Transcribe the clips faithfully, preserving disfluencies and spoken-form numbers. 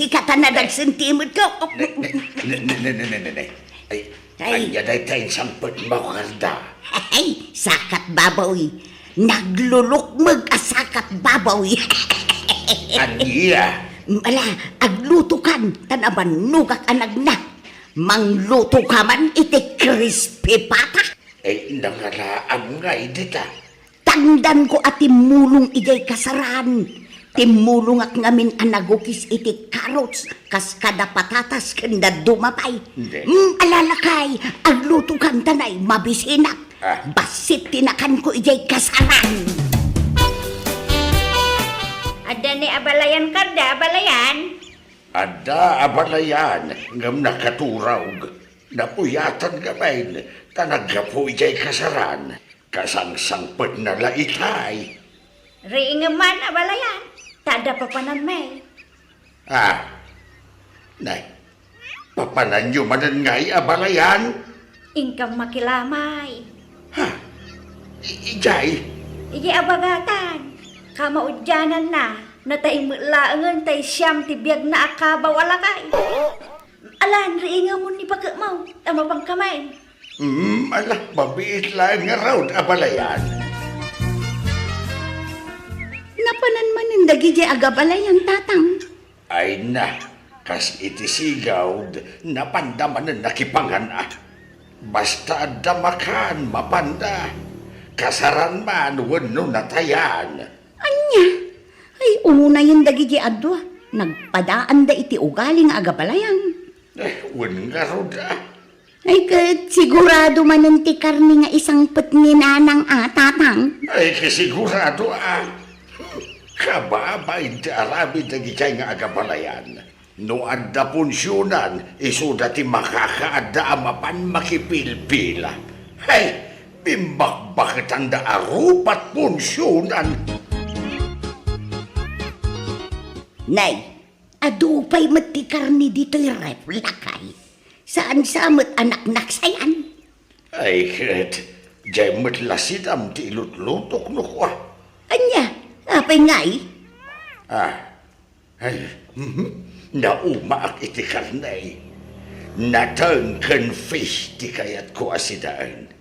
Ikatana dagsen ti imedko. Ne, ne, ne, ne, ne, ne, ne. Ay, ay, ania dayta insangpetmo, Karda? Ay, sakat baboy. Naglulukmeg a sakat baboy. Ania? Ala, aglutokan, ta nabannogak a nagna. Manglutoka man iti crispy pata. Ay, nangalaam ngay dita. Tangdanko a timmulong idiay kasaran. Timmulongak ngamin a nagukis iti carrots, kas kada patatas ken dadduma pay. Hindi. Mm, ala lakay, aglutokan ta nay, mabisinak. Ah. Bassit ti nakanko idiay kasaran. Adda ni abalayan, Karda, abalayan? Adda abalayan, ngem nakaturog. Napuyatan ngamin, ta naggapu idiay kasaran. Kasangsangpetna la itay. Riingem man, abalayan, ta adda papananmi. Ah, nay, papananyo manen ngay, abalayan? Inkam makilamay. Ha? I-, idiay? Idiay a bagatan. Kamaudiananna, natay met laengen tay siam ti biagna a kabaw a lakay. Alan, riingemon ni pakekmo, ta mapankami. Hmm, ala, mabiit laeng ngarud, abalayan. Napanan manen dagidiay agabalayan, Tatang. Ay na, kas iti sigawd, napanda manen nakipangan a. Basta adda makan, mapanda. Kasaran man wenno natayan. Ania? Ay, unayen dagidiay a dua. Nagpadaanda iti ugali nga agabalayan. Eh, wen ngarud a. Ay, ket sigurado manen ti karne nga isangpet ni Nanang a, Tatang? Ay, ket sigurado a. Kababain ti aramid dagiti nga agabalayan. No adda punsionan, isuda ti makakaadda a mapan makipilpila. Hay, bimbakbaketanda a rupat punsionan. Nay, adu pay met ti karne ditoy ref, lakay. Saan sa met a naknaksayan? Ay, ket, diay met la sidam ti ilutlutok no kua. Ania? Apay ngay? Ah, ay, mhm. Naumaak iti karne. Nateng ken fish ti kayatko a sidaen.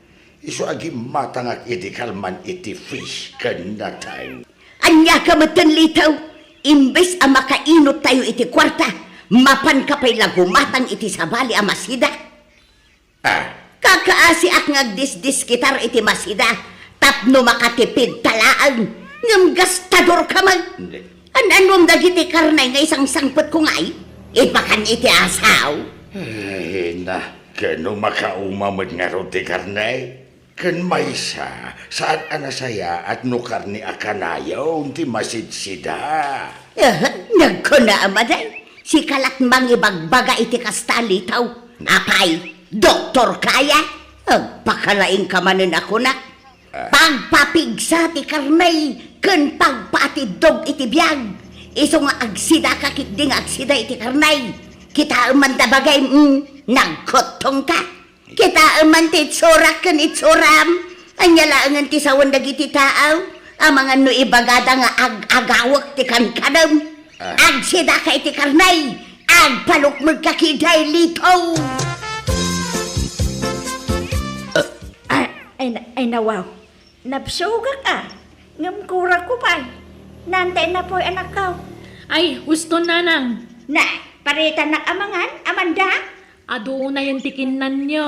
Isu a gimmatangak idi kalman iti fish ken nateng. Ania ka metten, Lito? Imbes a makainot tayo iti kuarta, mapanka pay la gumatang iti sabali a masida? Ah. Kakaasiak nga agdisdiskitar iti masida tapno makatipid ta laeng, ngem gastador ka man. Hindi. An-anuam dagiti karne nga isangsangpetko ngay? Ipakan iti asaw? Ay, na, ket no makauma met ngarud ti karne? Ken maysa, saan a nasayaat no karne a kanayon ti masidsida. Eh, nagkuna a maday, sika lat mangibagbaga iti kasta, Lito. Apay, doktor kaya? Agpakalaing ka manen a kunak. Ah. Pagpapigsa ti karne, ken pagpaatiddog iti biag. Isu nga agsidaka ketdi nga agsida iti karne. Kitaem man ta bagay, mm, nagkuttong ka. Kitaem man ti itsurak ken itsuram. Ania laengen ti sawen dagiti tao? Amangan no ibagada nga ag-agawek ti kankanem. Ah. Agsidaka iti karne. Agpalukmegka ketdi, Lito. Ah, ay, na-, ay, nawaw. Nabsogak a, ngem kuragko pay. Naan ta innapuy, anakko. Ay, husto, Nanang. Na, paritanak a mangan, Amanda? Adu unayen ti kinnanyo.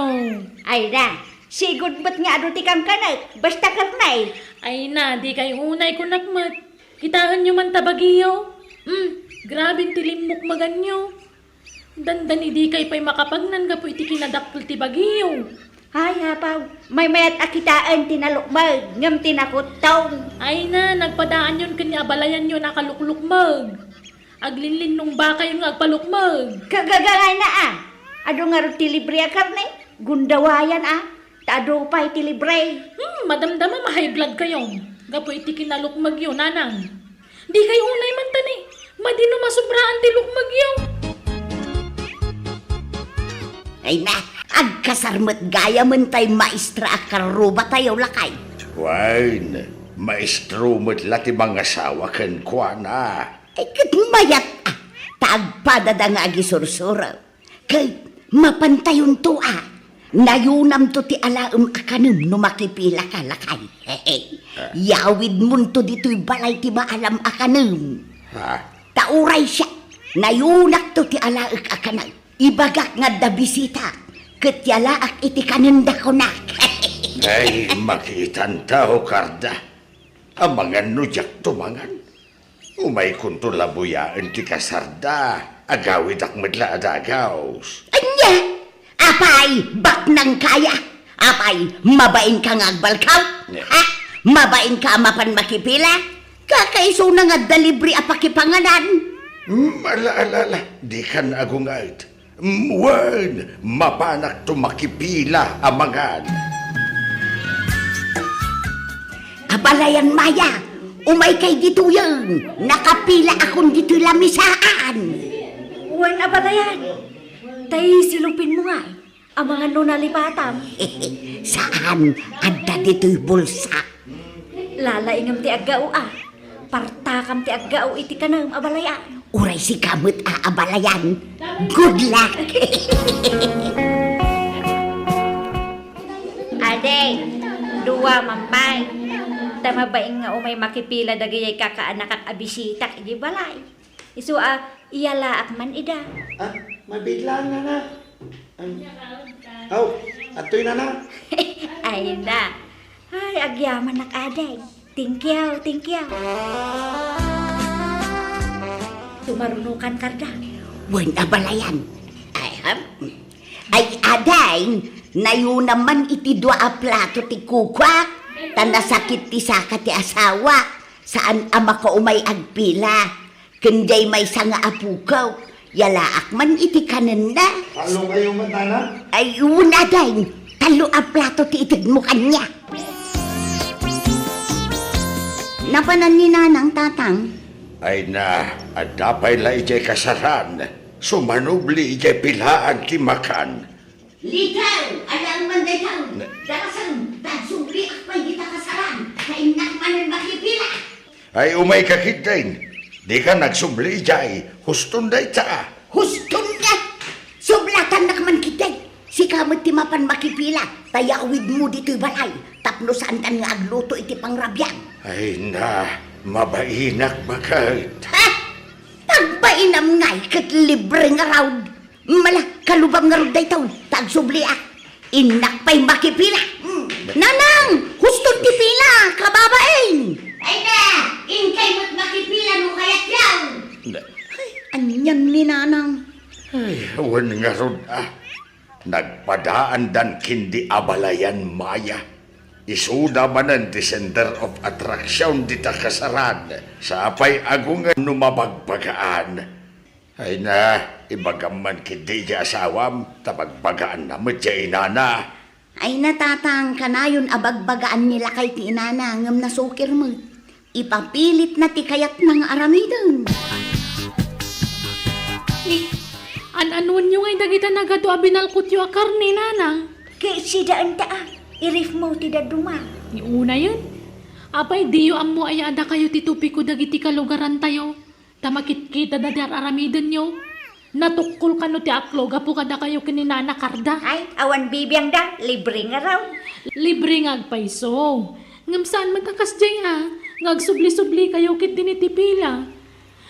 Ay na, sigud met nga adu ti kankanek, basta karne. Ay na, dikay unay, kunak met. Kitaenyo man ta bagiyo. Hmm, grabe ti limmukmeganyo. Dandani dikay pay makapagnan gapu iti kinadakkel ti bagiyo. Ay, apaw, maymayat a kitaen ti nalukmeg, ngem ti nakuttong. Ay na, nagpadaanyon ken ni abalayanyo a nakaluklukmeg. Aglillinnumbakayon nga agpalukmeg. Kagagangayna a. Adu ngarud ti libre a karne, gundawayan a. Ta adu pay ti libre. Hmm, madamdama ma-high blood kayo. Gapu iti kinalukmegyo, Nanang. Dikay unay man ta ni, madi no masubraan ti lukmegyo. Ay na, agkasar met gayamen tay maestra a karrubatayo, lakay. Wen, maestro met la ti mangasawa kenkuana. Ay, ket mayat a. ta agpadada nga agisursuro. Ket mapantayonto a, nayunamto ti alaem a kanem no makipilaka, lakay. Yawidmonto ditoy balay ti maalam a kanem. Ha? Ta uray siak, nayunakto ti alaek a kanem. Ibagak nga adda bisitak, ket yalaak iti kanenda, kunak. Ay, makitanta, Karda. Amangan no diakto mangan. Umaykonto labuyaen ti kasarda. Agawidak met la a dagaws. Ania? Apay, baknangka aya? Apay, mabainka nga agbalkaw? Ne. Ha? Mabainka a mapan makipila? Kakaisuna nga adda libre a pakipanganan. Mm, ala, ala, ala. Dikan agunget. Mm, wen, mapanakto makipila a mangan. Abalayan, Maya, umaykay ditoyen. Nakapila akon ditoy lamisaan. Wen, abalayan. Tay silupinmo nga. Amangan no nalipatam. Saan, adda ditoy bulsa. Lalaingem ti aggao a. Partakam ti aggao iti kanem, abalayan. Uray sika met a abalayan. Good luck! Adi, dua, mammay. Ta mabain nga umay makipila dagiti kakaanakak a bisitak iti balay. Isu a iyalaak man ida. Ah, mabiit laeng, nana. Am, aw, adtoy, nana. Ay na. Ay, agyamanak, ading. Thank you, thank you. Tumarunokan, Karda. Wen, abalayan. Ay, ham. Ay, ading, nayunam man iti dua a plato ti kukuak, ta nasakit ti saka ti asawa, saan a makaumay agpila. Ken diay maysa nga apokaw, yalaak man iti kanenda. Tallo kayo man, nana? Ay, wen, ading, tallo a plato ti itedmo kaniak. Napanan ni nanang, tatang? Ay na, adda pay la idiay kasaran, sumanubli idiay pilaan ti makan. Likaw, alaem man dayta. Ne- Darasem, ta agsubliak pay dita kasaran, ta innak manen makipila. Ay, umayka ketdin. Dika agsubli idiay, huston dayta. Huston nga? Sublatannak man ketdin. Sika met ti mapan makipila, ta yawidmo ditoy balay, tapno saandan nga agluto iti pangrabian. Ay na, mabainak baket. Ha? Pagbainam ngay ket libre nga raud. Mala, kalubam ngarud daytoy, ta agsubliak. Innak pay makipila. Hmm. Nanang, huston ti pila, kababain. Ay na, inkay met makipila no kayatyo. Ay, anian ni nanang? Ay, awan ngarud, ah. Nagpadaandan ken di abalayan, Maya. Isuda manen ti center of attraction dita kasaran. Sapay agungen no mabagbagaan. Ay na, ibagam man ketdi iti asawam, ta bagbagaanna met ti inana. Ay na, tatang, kanayon a bagbagaan ni lakay ti inana, ngem nasukir met. Ipapilitna ti kayatna nga aramiden. Ni, an-anuenyo ngay dagita nagadu a binalkotyo a karne, nanang? Ket sidaenta a, i-ref mo ti dadduma. Ni unayen, apay diyo ammo aya a dakayo ti topiko dagiti kalugarantayo? Ta makitkitada ti ar-aramidenyo. Natukkol kano ti aklo gapu kadakayo ken ni Nana Karda. Ay, awan bibiangda, libre nga raw. Libre nga agpayso. Ngem saan met a kasdiay a, nga agsubli-sublikayo ketdi iti pila.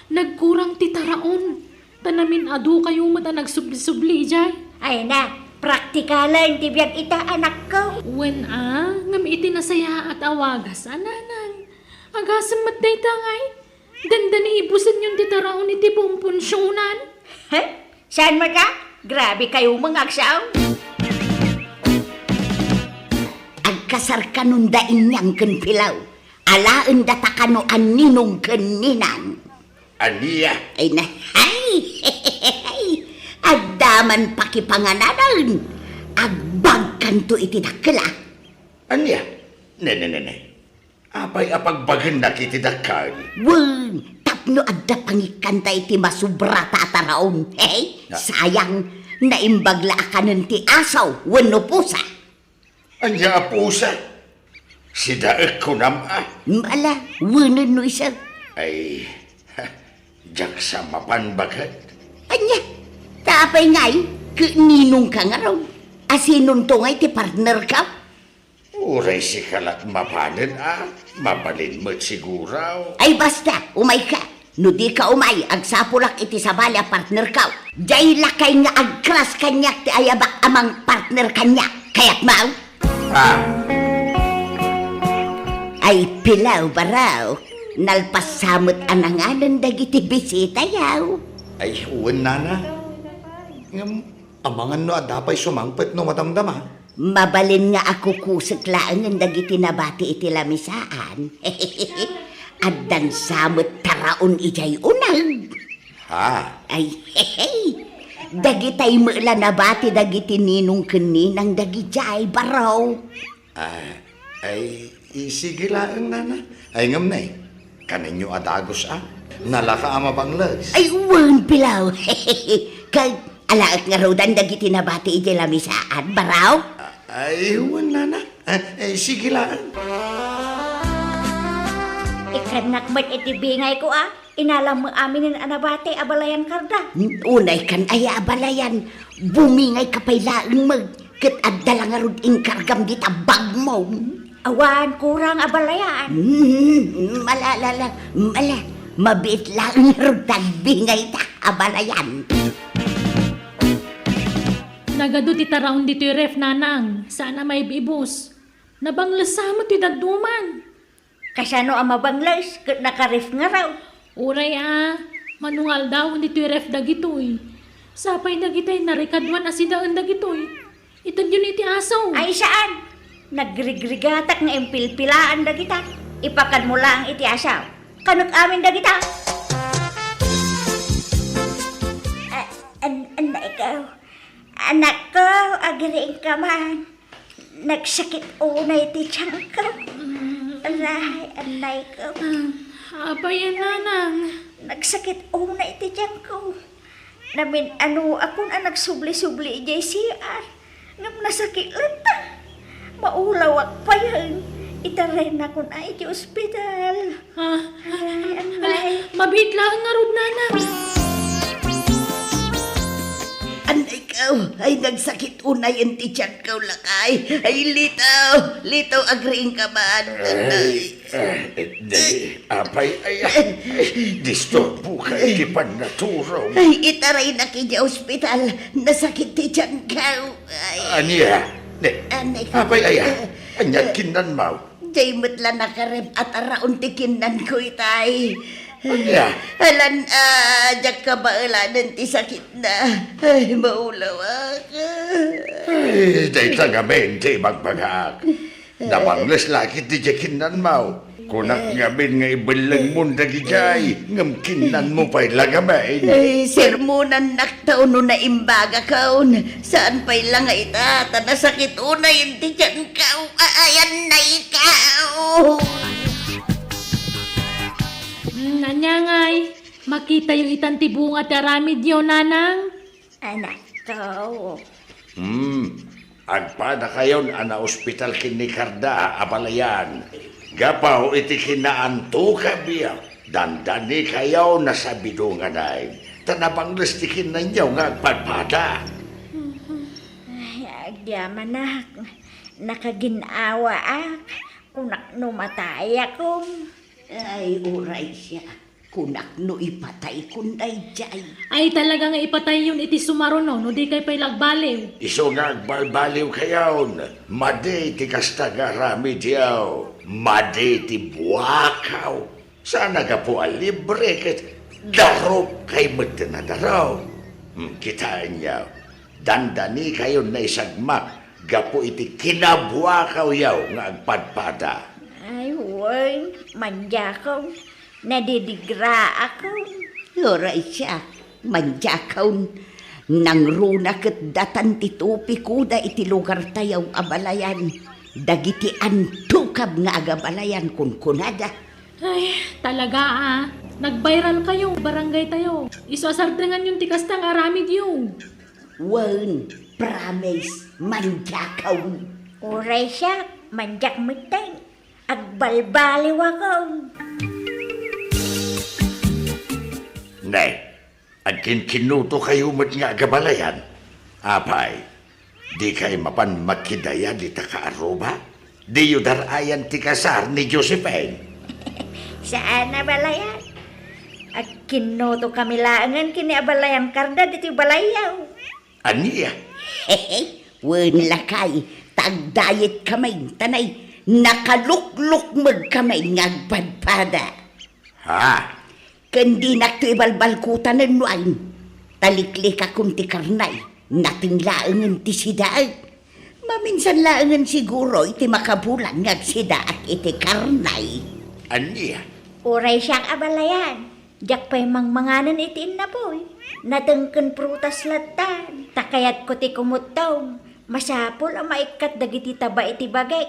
Nagkurang ti taraon. Ta namin-adukayo met a nagsubli-subli idiay. Ay na, praktikalen ti biag ita, anakko. Wen a, ngem iti nasayaat a wagas a, nanang. Agasem met dayta ngay. Dandani ibusenyon ti taraon iti pumpunsionan. He? Saan met a? Grabe kayo, mga agsaw. Agkasar kanon da inyang ken pilaw. Alaen data kano a ninong ken ninang. Ania? Ay na, ay! Adda man pakipangananen. Agbagkanto iti dakkel a. Ania? Ne, ne, ne, ne. Apay a pagbagennak iti dakkel? Wen, tapno adda pangikkanta iti masubrata a taraon. Hey, Na- sayang, naimbag la a kanen ti aso wenno pusa. Ania a pusa? Sidaek kunam a? Mala, wenen no isu. Ay, ha, Diak sa mapan baket. Ania? Ta apay ngay, ket ninongka ngarud? Asinonto ngay ti partnerka? Uray sika lat mapanen a, mabalin met siguro. Ay basta, umayka. No dika umay, agsapulak iti sabali a partnerka. Diay lakay nga agkras kaniak ti ayabak a mangpartner kaniak. Kayatmo? Ah. Ay, pilaw, baro. Nalpas sa met a nanganen dagiti bisitayo. Ay, wen, nana. Ngem, amangan no adda pay sumangpet no madamdama. Mabalin nga akukusek laengen dagiti nabati iti lamisaan. Addan sa met taraon idiay uneg. Ha? Ay, hehe. Dagitay met la nabati dagiti ninong ken ninang dagidiay, baro. Ah, ay, i-, sige laeng, nana. Ay, ngem ne, kanenyo a dagus a. Nalaka a mabangles. Ay, wen, pilaw. Ket alaek ngaruden dagiti nabati idiay lamisaan, baro? Ah, ay, wen, nana. Ah, ay, sige laeng. Ikkannak met iti bingayko a. Inalam met aminen a nabati a balayan, Karda. Unay kan aya a balayan, bumingayka pay laeng met, ket adda la ngarud inkargam dita bagmo. Awan kurang a balayan. Mm, mala, la, la, mala, mabiit laeng ngarud ta agbingayta a balayan. Nagadu ti taraon ditoy ref, nanang, saan a maib-ibus. Nabangles sa met ti dadduman. Kasano a mabangles ket nakaref ngarud? Uray a, mano nga aldawen ditoy ref dagitoy. Sapay dagitay narikaduan a sidaen dagitoy. Itedyon iti aso. Ay, saan? Nagrigrigatak nga impilpilaan dagita. Ipakanmo laeng iti aso. Kanek amin dagita. A-, an-, anakko, anakko, agriingka man. Nagsakit unay ti tiangko. Mm. Aray, annayko. Ah, apay a, nanang? Nagsakit unay ti tiangko. Namin-anoakon a nagsubli-subli idiay C R. Ngem nasakit latta. Maulawak payen. Itarayennakon a iti ospital. Ah, ay, ala, mabiit laeng ngarud, nanang. Annayko, ay nagsakit unayen ti tiangko, lakay. Ay, Lito, Lito, agriingka man. Ay, ay, dali, apay, ay, ay, disturbo ka iti pannaturom. Ay, itaraynak idiay ospital. Nasakit ti tiangko. Ay. Ania? Ne, annayko. Apay, aya? Ania't kinnanmo? Diay met la nakaref a taraon ti kinnanko itay. Ania? Alan, ah, diak kabaelanen ti sakitna. Ay, maulawak. Ay, dayta ngamin ti ibagbagak. Nabangles la ketdi diay kinnanmo. Kunak ngamin nga ibellengmon dagidiay, ngem kinnanmo pay la ngamin. Ay, sermonannak ta no naimbagakon. Saan pay la nga ita, ta nasakit unayen ti tiangko. Ay, annayko. Mm, ania ngay? Makitayo itan ti bunga ti aramidyo, nanang? Anakko. Hmm, agpadakayon a naospital ken ni Karda a balayan. Gapu iti kinaantukabyo, dandanikayon a sabidonganen, ta nabangles ti kinnanyo nga agpadpada. Ay, agyamanak, nakagin-awaak, kunak no matayakon. Ay, uray siak. Kunak no ipataykon daydiay. Ay, talaga nga ipatayyon iti sumaruno no dikay pay la agbaliw. Isu nga agbalbaliwkayon, madi ti kasta nga aramidyo, madi ti buakaw. Saan a gapu a libre ket darupkay met ti nadarum. Hmm, kitaenyo, dandanikayon naisagmak gapu iti kinabuakawyo nga agpadpada. Ay, wen, mandiakon. Nadidigraakon. Uray siak, mandiakon. Nangruna ket datan ti tupikoda iti lugartayo a balayan. Dagiti antukab nga agabalayan kunkunada. Ay, talaga a. Nagbayralkayo, barangaytayo. Isu a sardenganyon ti kasta nga aramidyo. Wen, promise, mandiakon. Uray siak, mandiak metten. Agbalbaliwakon. Nay, agkinkinnutokayo met nga agabalayan. Apay, dikay mapan makidaya dita kaaruba? Diyo dar-ayan ti kasar ni Josephine? Saan a balayan. Agkinnutokami laengen ken ni abalayan karda ditoy balayyo. Ania? Wen, lakay, ta agdayet kami, ta nay, nakaluklukmeg kami nga agpadpada. Ha? Ken dinakto ibalbalkutanen no ain, ta liklikakon ti karnay, nateng laengen ti sidaek. Maminsan laengen siguro iti makabulan nga agsidaak iti karnay. Ania? Uray siak a balayan, diak pay mangmanganen iti innapoy. Nateng ken prutas lattan, ta kayatko ti kumuttong. Masapul a maikkat dagiti taba iti bagik,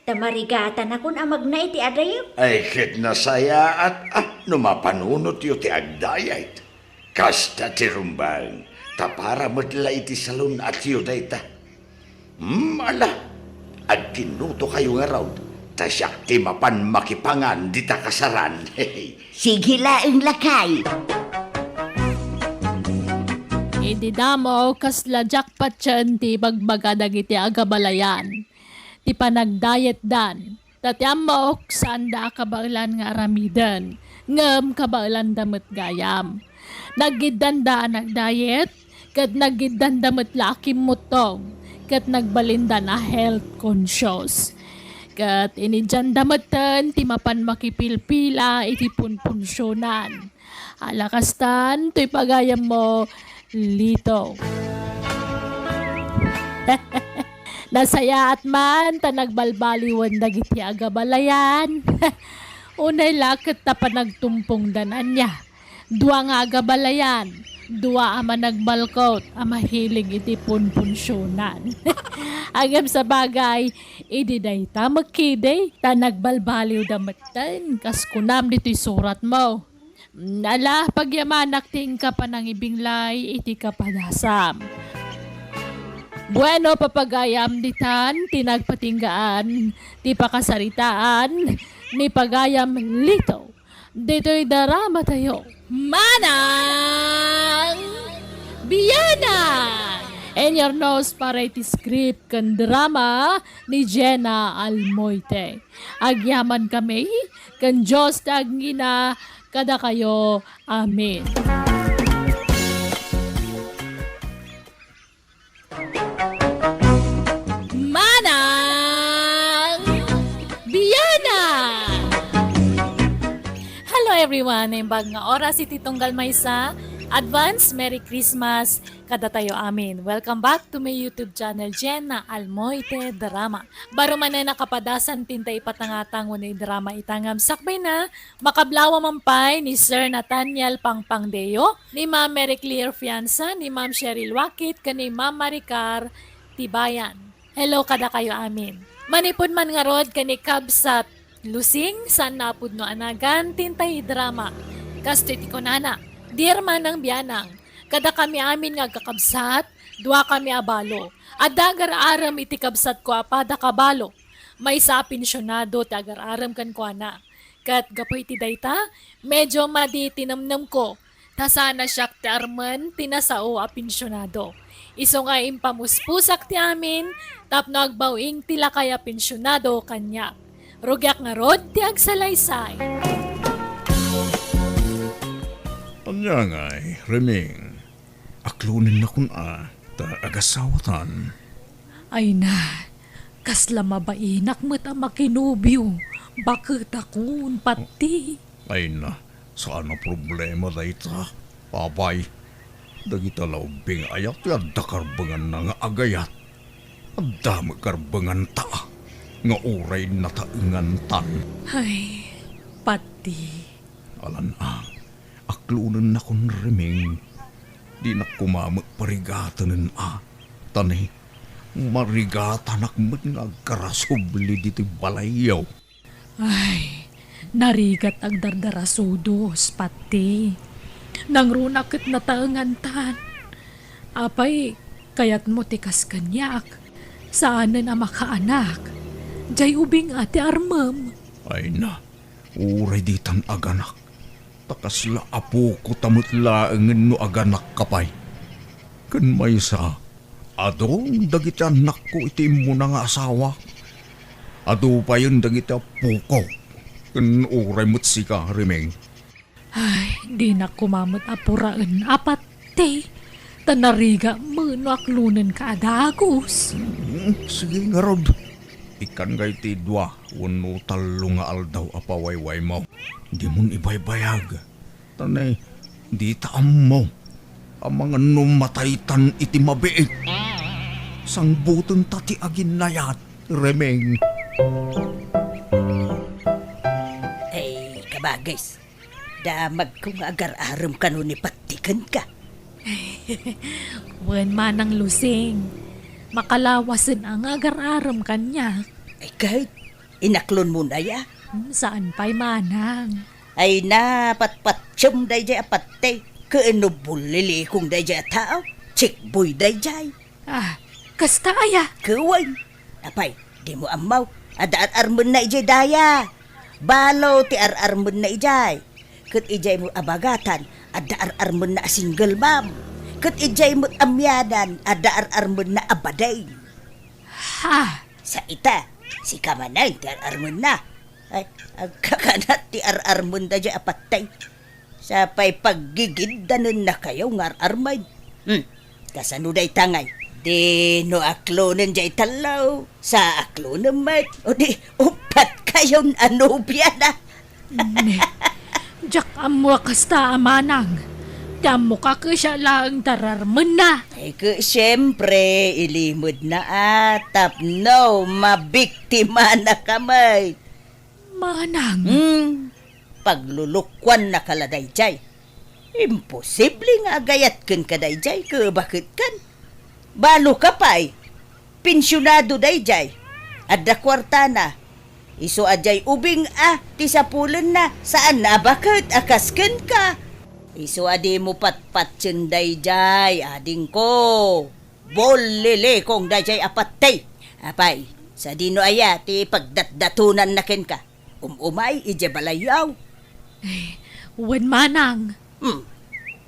ta marigatanakon a magna iti adayek. Ay, ket nasayaat a no mapanunotyo ti agdayet. Kasta ti rumbeng, ta para met la iti salun-atyo dayta. Hmm, ala, agkinnutokayo ngarud, ta siak ti mapan makipangan dita kasaran. Sige laeng, lakay. Idi damo, kasla jackpotyen ti ibagbaga dagiti agabalayan. Ti panagdayetdan, ta ti ammok, saanda a kabaelan nga aramiden, ngem kabaelanda met gayam. Naggiddanda a nagdayet, ket naggiddanda met la a kimmuttong, ket nagbalindan a health conscious. Ket inidianda metten ti mapan makipilpila iti punpunsionan. Ala kastan, toy pagayammo, Lito. Nasayaat man ta nagbalbaliwen dagiti agabalayan. Unay la ket ta panagtumpongdan ania. Dua nga agabalayan, dua a managbalkot a mahilig iti punpunsionan. Ngem sabagay, idi dayta met ketdi, ta nagbalbaliwda metten, kas kunam ditoy suratmo. Ala, pagyamanak ti inka panangibinglay iti kapadasam. Bueno, papagayam ditan ti nagpatinggaan ti pakasaritaan ni pagayam Lito ditoy daramatayo. Manang Bianang! In your nose para iti script ken drama ni Jenna Almoite. Agyaman kami, ken Dios ti agngina kadakayo. Amen. Manang Bianang! Hello everyone! Naimbag nga oras iti tunggal maysa. Advance Merry Christmas kadatayo amin. Welcome back to my YouTube channel, Jenna Almoite Drama. Baro manen a kapadasan ti inta ipatangatang wenno idrama ita ngem sakbayna, makablawam pay ni Sir Nathaniel Pangpangdeo, ni Ma'am Mary Claire Fianza, ni Ma'am Cheryl Wakit, ken ni Ma'am Maricar Tibayan. Hello kadakayo amin. Manipud man ngarud ken ni Kabsat Lusing, saan a pudno a nagan, ti inta idrama. Kastoy ti kunana, Dear Manang Bianang, kadakami amin nga agkakabsat, duakami a balo. Adda agar-arem iti kabsatko a pada kabalo. Maysa a pensionado ti agar-arem kenkuana. Ket gapu iti dayta, medyo madi ti nemnemko, ta saan a siak ti armen ti nasao a pensionado. Isu nga impamuspusak ti amin tapno agbaw-ing ti lakay a pensionado kaniak. Rugiak ngarud ti agsalaysay. Ania ngay, Reming? Aklonennakon a ta agasawatan. Ay na, kasla mabainak met a makinobio, baketakon, pati. Ay na, saan a problema dayta. Apay, dagita la ubbing ayat ti adda karbenganna nga agayat. Adda met karbenganta nga uray nataengantan. Ay, pati. Alan a, aklonennakon Reming, dinak koma met parigatenen a, ta ni, marigatanak met nga agkarasubli ditoy balayyo. Ay, narigat agdardarasudos, pati. Nangruna ket nataengantan. Apay, kayatmo ti kas kaniak, saanen a makaanak. Jay ubing a ti armem. Ay na, uray ditan aganak. Ta kasla apokota met laengen no aganakkapay. Ken maysa, adu dagiti annakko iti immuna nga asawa. Adu payen dagiti appoko. Ken uray met sika, Remeng. Ay, dinak koma met a puraen a patti. Ta narigat met no aklonenka a dagus. Hmm, sige ngarud. Ikkanka iti dua wenno tallo nga aldaw a pawaywaymo. Dimon ibaybayag. Ta ne, dita ammo. Amangan no mataytan iti mabiit. Sangbutenta ti aginnayat, Remeng. Ay, kabagis. Damagko nga agar-arem kano ni Patti kenka. Wen, Manang Lusing. Makalawasen a nga agar-arem kaniak. Ay, ket, inaklonmon aya? Hmm, saan pay, Manang. Ay na, patpatiem daydiay a patti. Ken no bullilikong daydiay a tao, checkboy daydiay. Ah, kasta aya? Ket wen. Apay, dimo ammo, adda ar-armenna idiay daya. Balo ti ar-armenna idiay. Ket idiay met a bagatan, adda ar-armenna a single mom. Ket idiay met a mianan, adda ar-armenna a bading. Ha? Sa ita, sika manen ti ar-armenna. Ay, agkakanat ti ar-armenda diay a patay. Sa pay paggigiddanennakayo nga ar-armen. Hmm, kasano dayta ngay? Di no aklonen diay tallo, sa aklonen met, o di uppat kayon a nobiana. Ne, diak ammo a kasta a manang. Ti ammoka ket siak laeng ti ar-armenna. Ay, ket siempre, ilimedna a tapno mabiktimanaka met. Manang. Hmm, paglulukuannaka la daydiay. Imposible nga agayat kenka daydiay, ket baket kan? Baloka pay, pensionado daydiay. Adda kuartana. Isu a diay ubing a ti sapulenna, saan a baket a kas kenka. Isu a dimo patpatien daydiay, adingko. Bullilikong daydiay a patay. Apay, sadino aya ti pagdatdatonanna kenka? Um-umay idiay balayyo. Eh, wen manang. Hmm.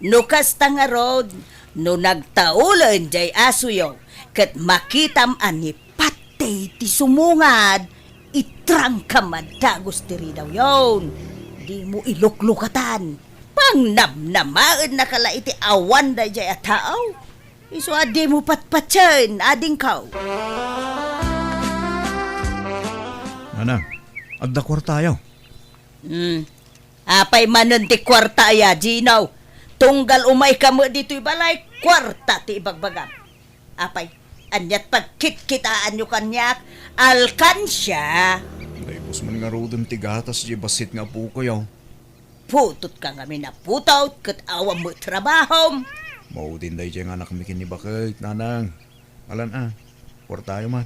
No kasta ngarud, no nagtaulen diay asuyo, ket makitam a ni patay ti sumungad, itrangkam a dagus ti ridawyon. Dimo iluklukatan. Pangnamnamaennaka la iti awan daydiay a tao. Isu a dimo patpatien, adingko. Nanang, adda kuartayo? Hmm. Apay manen ti kuarta aya, Gino? Tunggal umayka met ditoy balay, kuarta ti ibagbagam. Apay, aniat pagkitkitaanyo kaniak? Alkansia! Naibus man ngaruden ti gatas diay bassit nga apokoyo. Putotka ngamin a putot ket awan met trabahom. Maudin daydiay nga anakmi ken ni baket, nanang. Alan a, kuartayo man.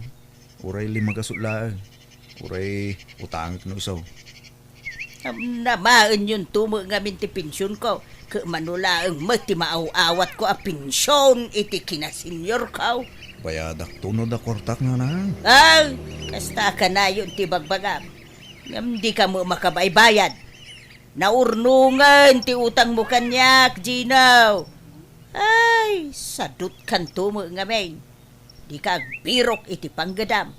Uray lima gasut laeng. Uray utangek no isu. Namnamaenyonto met ngamin ti pensionko, ket mano laeng met ti maaw-awatko a pension iti kinaseniorko. Bayadakto no adda kuartak, nanang. Ay, kasta a kanayon ti bagbagam. Ngem dika met makabaybayad. Naurnongen ti utangmo kaniak, Gino. Ay, sadutkanto met ngamin. Dika agbirok iti panggedam.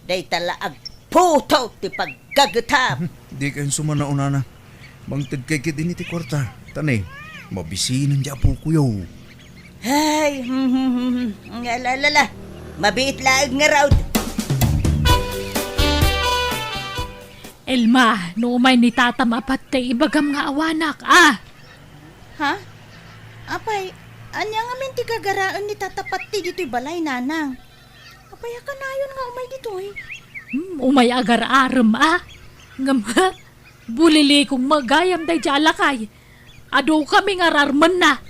Dayta la agputot ti paggagetam. Dika insuma, nanang. Mangtedkay ketdin iti kuarta. Ta ne, mabisinen diay apokoyo. Ay, hmm, hmm, hmm, hmm. Ala, ala, ala. Mabiit laeng ngarud. Elma, no umay ni tatam a patay, ibagam nga awanak, a? Ha? Apay, ania ngamin ti gagaraen ni tata patay ditoy balay, nanang? Apay a kanayon nga umay ditoy? Hmm, umay agar-arem, a? Ngem, ha? Bulilikong met gayam daydiay a lakay. Adu kami nga ar-armenna.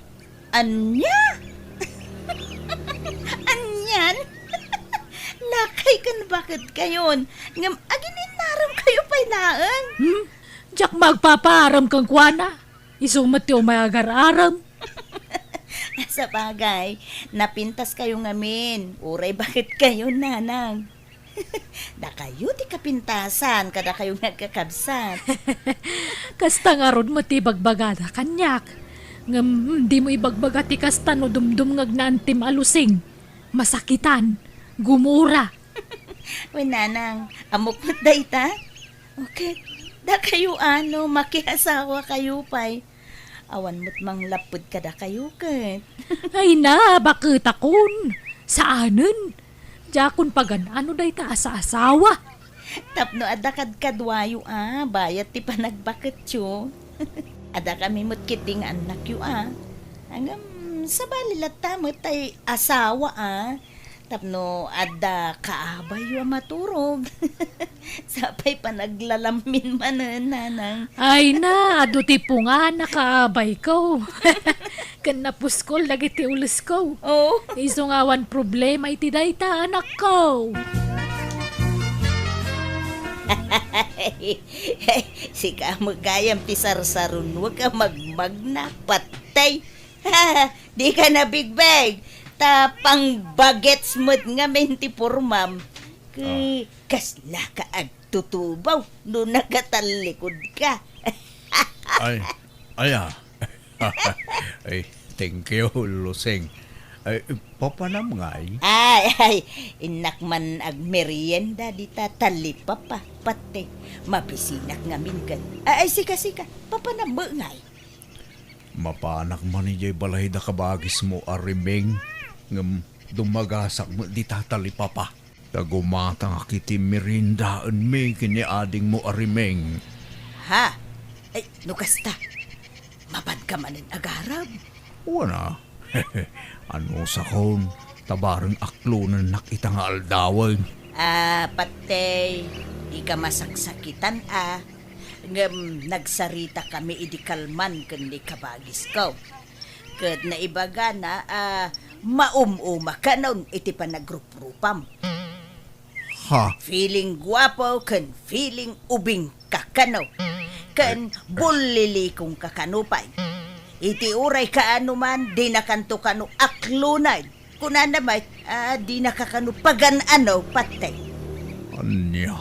Ania? Anian? Lakay ken baketkayon, ngem agin-innaremkayo pay laeng. Hmm? Diak met agpapaarem kenkuana. Isu met ti umay agar-arem. Sabagay, napintaskayo ngamin. Uray baketkayon, nanang. Dakayo ti kapintasan, kadakayo nga agkakabsat. Kasta ngarud met ti ibagbagada kaniak. Ngem, dimo ibagbaga ti kasta no dumdumngegna antim a Lusing. Masakitan, gumura. Wen, nanang, ammok met dayta? Okay, dakayo ano, makiasawa kayo pay. Awan met manglapped kadakayo ket. Ay na, baketakon. Saanen. Diakon pagan-ano dayta a saasawa. Tapno adda kadkaduayo a, bayat ti panagbaketyo. Adda kami met ketdi nga annakyo a. Ngem, sabali latta met tay asawa a. Tapno adda kaabayyo a maturog. Sapay panaglalammin manen, nanang. Ay na, adu ti pungan a kaabayko. Ken napuskol dagiti ulesko. Oh. Isu nga awan problema iti dayta, anakko. Sika met gayam ti sarsarunoek a magmagna, patay. Dika nabigbeg, ta pangbagets met ngamin ti pormam. Ket Ah. kaslaka agtutubaw no nakatallikudka. Ay, aya. Ay, thank you, Lusing. Ay, papanam ngay? Ay, ay, innak man agmerienda dita talipapa, pati. Mabisinak ngamin ket. Ay, ay, sika, sika, papanam met ngay? Mapanak man idiay balay da kabagismo a Rimeng, ngem dumagasak met dita talipapa. Ta gumatangak iti meriendaenmi ken ni adingmo a Rimeng. Ha? Ay, no kasta, mapanka manen agarab? Wen a. Anusakon, ta bareng aklonennak ita nga aldawen. Ah, patay, dika masaksakitan a. Ngem nagsaritakami idi kalman ken ni kabagisko. Ket naibagana a maum-uma kanon iti panagruprupam. Ha? Feeling guapo ken feeling ubing ka kano. Ken bullilikong ka kano pay. Iti uray kaano man, dinakanto kano aklonen. Kunana met, ah, dinaka kano pagan-ano, pati. Ania?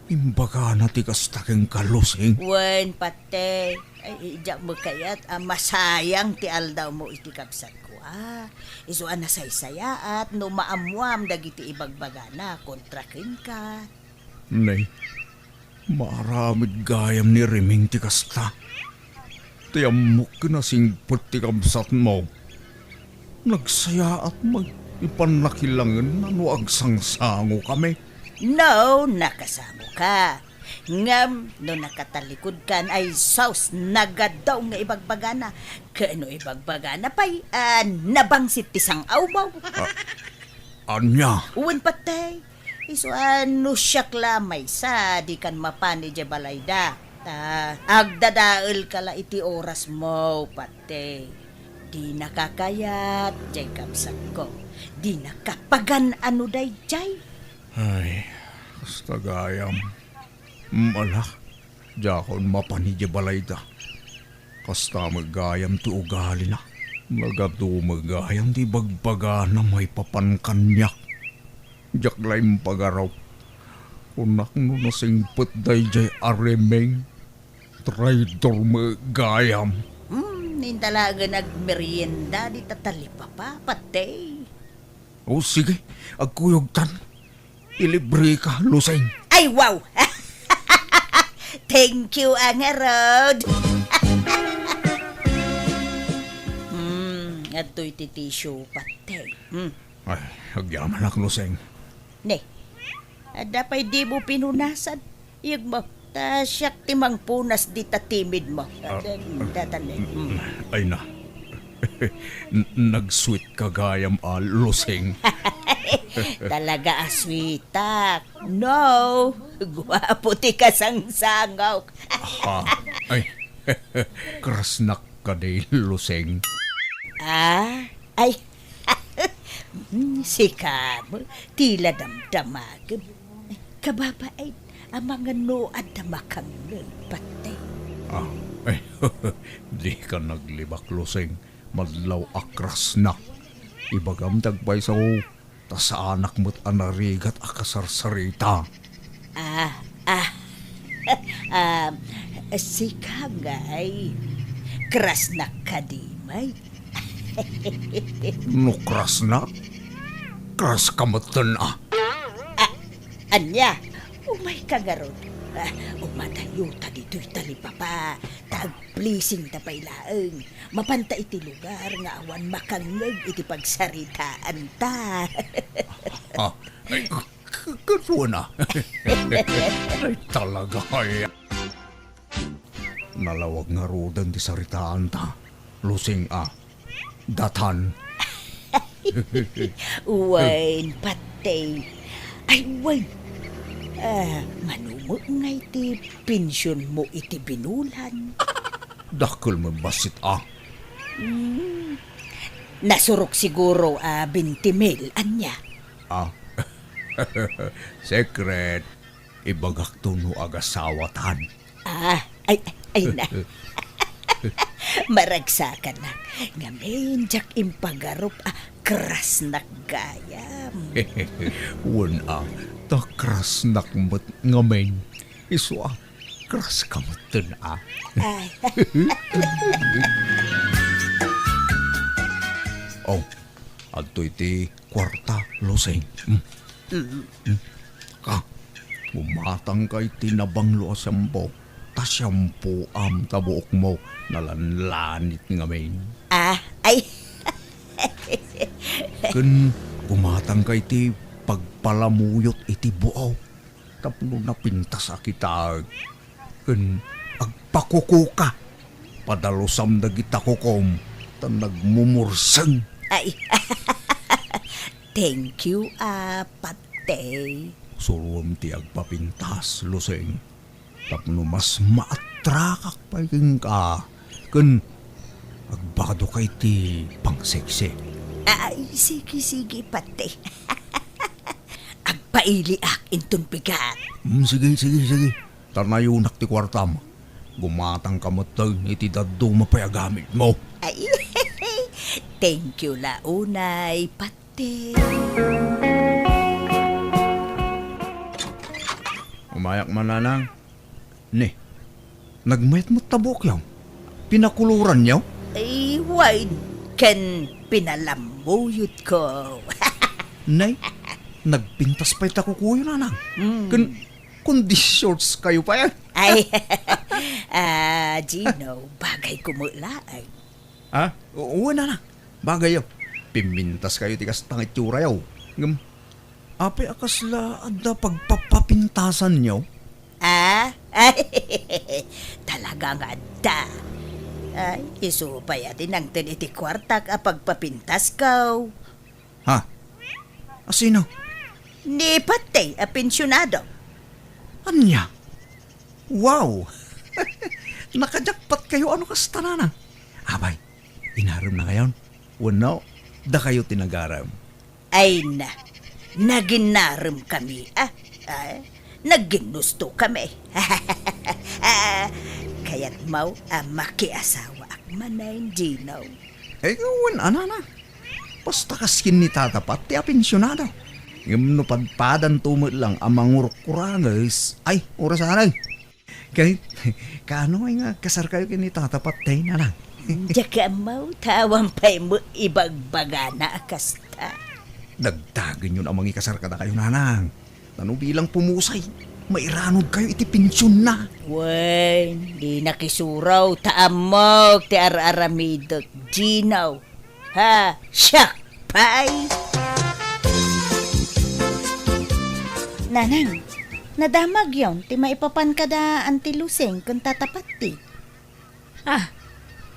Imbagana ti kasta kenka, Lusing? Wen, pati. Ay, diak met kayat a masayang ti aldawmo iti kabsatko a. Isu a nasaysayaat no maammoam dagiti ibagbagana kontra kenka. Nay, maaramid gayam ni Rimeng ti kasta. Ti ammok ken a singpet ti kabsatmo. Nagsayaat met ti pannakilangenna no agsangsangokami. No, nakasangoka. Ngem no nakatalikudkan, ay sus, nagadaw nga ibagbagana. Ken no ibagbagana pay, ah, nabangsit ti sang-awmo. Ah, ania? Wen, patay. Isu a no siak la maysa, dikan mapan idiay balayda. Ta agdadaelka la iti orasmo, pati. Dinaka kayat, diay kabsatko. Dinaka pagan-ano daydiay. Ay, kasta gayam. Mala, diakon mapan idiay balayda. Kasta met gayam ti ugalina. Nagadu met gayam ti bagbagana maipapan kaniak. Diak la impagaraw. Kunak no nasingpet daydiay a Rimeng. Traidor met gayam. Hmm, inta laengen agmerienda dita talipapa, pati. O, sige, agkuyogtan. Ilibreka, Lusing. Ay, wow! Thank you a ngarud. Hmm, adtoy ti tissue, pati. Hmm. Ay, agyamanak, Lusing. Ne, adda pay dimo pinunasan? Iyegmo, ta siak ti mangpunas dita timidmo. Ah, Datan, datan, eh. Mm. Ay na. N-, nag-sweet ka gayam a, Lusing. Talaga a sweetak. No, guapo ti kasangsangok. Ha? Ay, krasnak kadi, Lusing. Ah? Ay, mm, sika met, tila damdamagem. Kababain, amangan no adda makangngeg, pati. Ah, ay, dika naglibak, Lusing. Madlaw a krasnak. Ibagam ti agpayso. Ta saanak met a narigat a kasarsarita. Ah, ah. Ah, sika ngay, krasnak kadi met? No krasnak, kraska metten a. Ah, ania? Umayka ngarud. Ah, umadayo ta ditoy talipapa. Ta ag-blessing ta pay laeng. Mapanta iti lugar nga awan makangngeg iti pagsaritaanta. Ah, ay, k-, k-, kasuana. Ay, talaga, ay. Nalawag ngaruden ti saritaanta, Lusing a. Datan. Wen, pati. Ay, wen. Ah, mano met ngay ti pensionmo iti binulan? Dakkel met bassit a. Hmm. Nasurok siguro a twenty mil, ania? Ah. Secret. Ibagakto no agasawatan. Ah, ay, ay na. Maragsakanak. Ngamin, diak impagarup a krasnak gayam. Wen a, ta krasnak met ngamin. Isu a, kraska metten a. Ay. Oh, adtoy ti kuarta, Lusing. Hmm. Mm. Hmm. Ka, gumatangka iti nabanglo a shampoo. Ta shampooam ta buokmo nalanlanit ngamin. Ah, ay. Ken gumatangka iti pagpalamuyot iti buaw tapno napintas a kitaek. Ken agpakukuka. Padalusam dagita kukom ta nagmumurseng. Ay. Thank you, a, pati. Suroem ti agpapintas, Lusing. Tapno mas maatrakak pay kenka, ken agbado ka iti pangseksi. Ay, sige, sige, pati. Agpailiak inton bigat. Mm, sige, sige, sige. Ta nayonak ti kuartam. Gumatangka metten iti dadduma pay a gamitmo. Ay, thank you la unay, pati. Umayak man, nanang. Ne, nagmayat met ta buokyo. Pinakuloranyo? Ay, wen, ken pinalamuyotko. Nay, nagpintas pay ta kukuyo, nanang. Mm. Ken kundi shorts kayo pay. Ay, ah, Gino, bagay ko met laeng. Ha? O, wen, nanang. Bagayyo. Pimmintaskayo ti kasta nga iturayo. Ngem, apay a kasla adda pagpapapintasanyo? Ah? Ay, talaga nga adda. Ay, isu pay a ti nangted iti kuartak a pagpapintasko. Ha? A sino? Ni Patey a pensionado. Ania? Wow! Nakajakpat kayo, ano kasta, nanang? Abay, inarem na kayon? Wenno, dakayo ti nagarem? Ay na, naginarem kami, ah. Ah, nagginusto kami. Ah, kayat mo a makiasawaak manen, Gino? Ay, wen, a, nanang. Basta kas ken ni Tata Pat ti apensionado. Ngem no padpadanto met lang a mangurkuranges, ay, orasan, ay. Kay, kaano ay nga kasarkayo ken ni Tata Pat, tay, nanang? Diak ammo, ta awan pay met ibagbagana a kasta. Dagdagenyon a mangikasar kadakayo, nanang. Ta no bilang pumusay, mairanod kayo iti pensionna. Wen, di nakisuraw, ta ammok ti ar-aramidek, Gino. Ha, siak pay! Nanang, nadamagyon ti maipapan kada Auntie Lusing ken Tata Patti. Ah,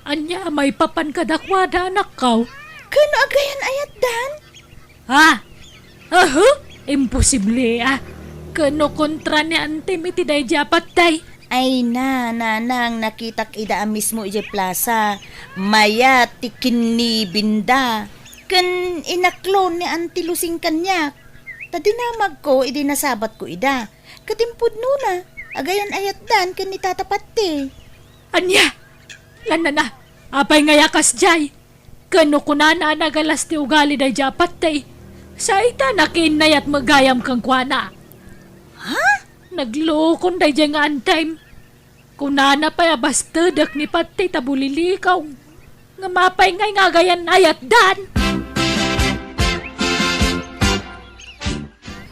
ania a maipapan kadakuada, anakko? Ken no agayan-ayatdan? Ha? Ahu? Imposible, ah. Ken no kontra ni Antem iti daydi a patay? Ay na, nanang, nakitak ida a mismo idiay plasa. Mayat ti kinnibinda. Ken inaklon ni Auntie Lusing kaniak. Ta dinamagko idi nasabatko ida. Ket impudnona, agayan-ayatdan ken ni Tata Patti. Ania? Lanana, apay ngay a kasdiay? Ken no kunana a nagalas ti ugali daydi a patay, Say ta nakiinnayat met gayam kenkuana. Ha? Naglukon daydiay nga antay. Kunana pay a bastedek ni Patay ta bulilikaw. Ngem apay ngay nga agayan-ayatdan?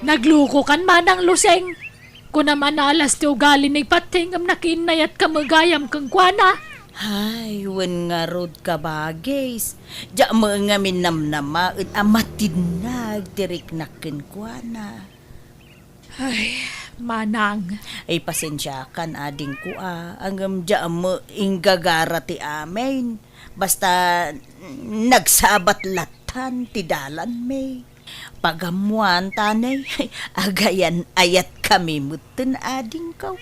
Naglukokan, Manang Luseng. Kunam a naalas ti ugali ni Patay ngem nakiinnayatka met gayam kenkuana. Ay, wen ngarud, kabagis. Diak met ngamin namnamaen a matinnag ti riknak kenkuana. Ay, Manang. Ay, pasensiakan, adingko, a. Ngem diak met inggagara ti amin. Basta, nagsabat lattan ti dalanmi. Pagammoan, tanay, agayan-ayatkami metten, adingko.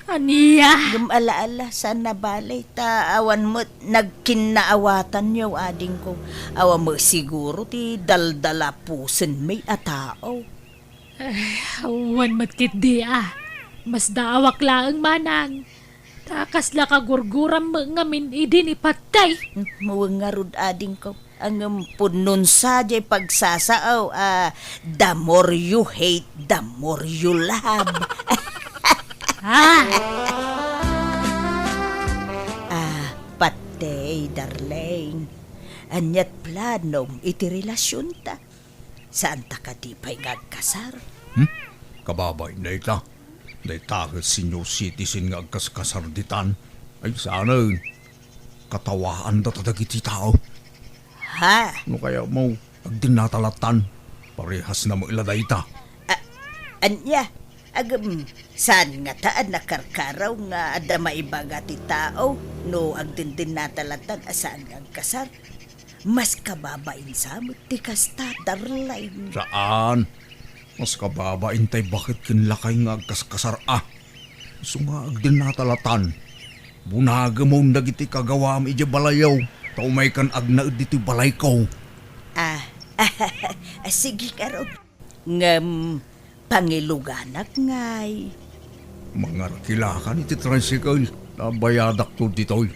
Ania? Ngem ala-ala, saan a bale, ta awan met nagkinnaawatanyo, adingko. Awan met siguro ti daldalapusenmi a tao. Eh, awan met ketdi a. Masdaawak laeng, Manang. Ta kasla kagurguram met ngamin idi ni Patay. Wen ngarud, adingko. Ngem pudno sadiay pagsasao a the more you hate, the more you love. Ah! Ah, Patay, darling. Aniat planom iti relasionta? Saanta kadi pay nga agkasar? Hmm? Kababain dayta. Dayta ket senior citizen nga agkaskasar ditan. Ay, saanen. Katawaandata dagiti tao. Ha? No kayatmo, agdennata lattan. Parehas na met la dayta. A-, ania? Agem, saan ngata a nakarkaraw nga adda maibaga ti tao no agdendennata lattan a saan nga agkasar? Mas kababain sa met ti kasta, darling. Saan? Mas kababain tay baket ken lakay nga agkaskasar a. Isu nga agdennata lattan. Bunagemon dagiti kagawam idiay balayyo, ta umaykan agnaed ditoy balayko. Ah, ah, sige ngarud. Ngem pangiluganak ngay. Mangarkilakan iti tricycle, ta bayadakto ditoy.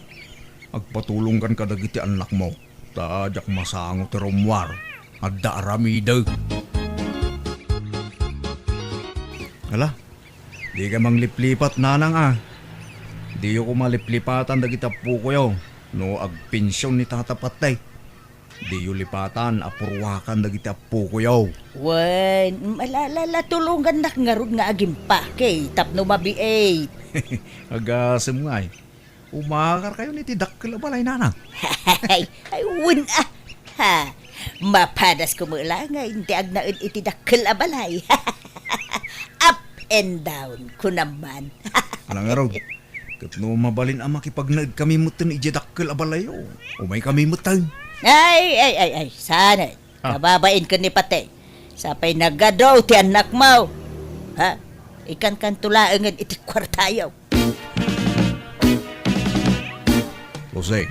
Agpatulongkan kadagiti annakmo, ta diak masango ti rummuar. Adda aramidek. Ala, dika mangliplipat, nanang a. Diyo koma liplipatan dagiti appokoyo no agpension ni Tata Patay. Diyo lipatan a purwakan dagiti appokoyo. Wen, ala, ala, ala, tulongannak ngarud nga agimpake tapno mabiit. Agasem ngay. Umakarkayon iti dakkel a balay, nanang. Ay, ay, wen, ah. Ha, mapadasko met la nga inti agnaed iti dakkel a balay. Up and down, kunam man. Ala ngarud, ket no mabalin a makipagnaedkami metten idiay dakkel a balayyo, umaykami metten. Ay, ay, ay, ay, saan? Ah. Kababain ken ni Patay. Sapay nagadu ti annakmo. Ha? Ikankanto laengen iti kuartayo. Jose,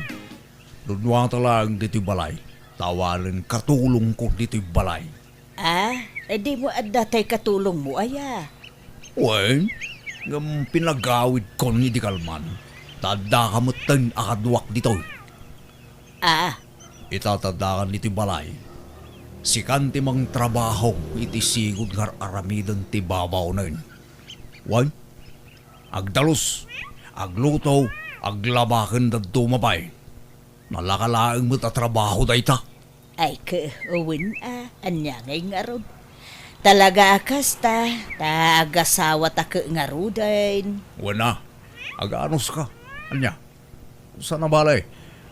dunnuata laeng ditoy balay. Ta awanen katulongko ditoy balay. Ah, e dimo adda tay katulongmo aya? Wen, ngem pinagawidkon idi kalman, ta addaka metten a kaduak ditoy. Ah. Ita ta addakan ditoy balay, sikan ti mangtrabaho iti sigud nga ar-aramiden ti babawnen. Wen, agdalus, agluto, aglaba ken dadduma pay. Nalaka laeng met a trabaho dayta. Ay, ke, wen a, ania ngay ngarud? Talaga a kasta, ta agasawata ke ngaruden. Wen a, aganuska. Ania? Saan a bale,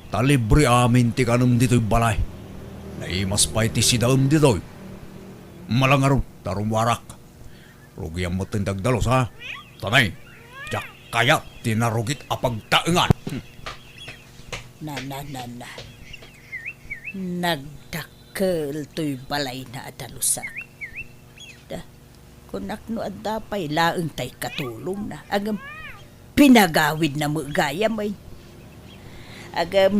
ta libre amin ti kanem ditoy balay. Naimas pay ti sidaem ditoy. Ala ngarud, ta rummuarak. Rugiam metten ti agdalus, ha? Tanay, diak kayat ti narugit a pagtaengan. Na, na, na, na. Nagdakkel toy balayna a dalusak. Da, kunak no adda pay laeng tay katulongna. Agem, pinagawidna met gayam, ay. Agem,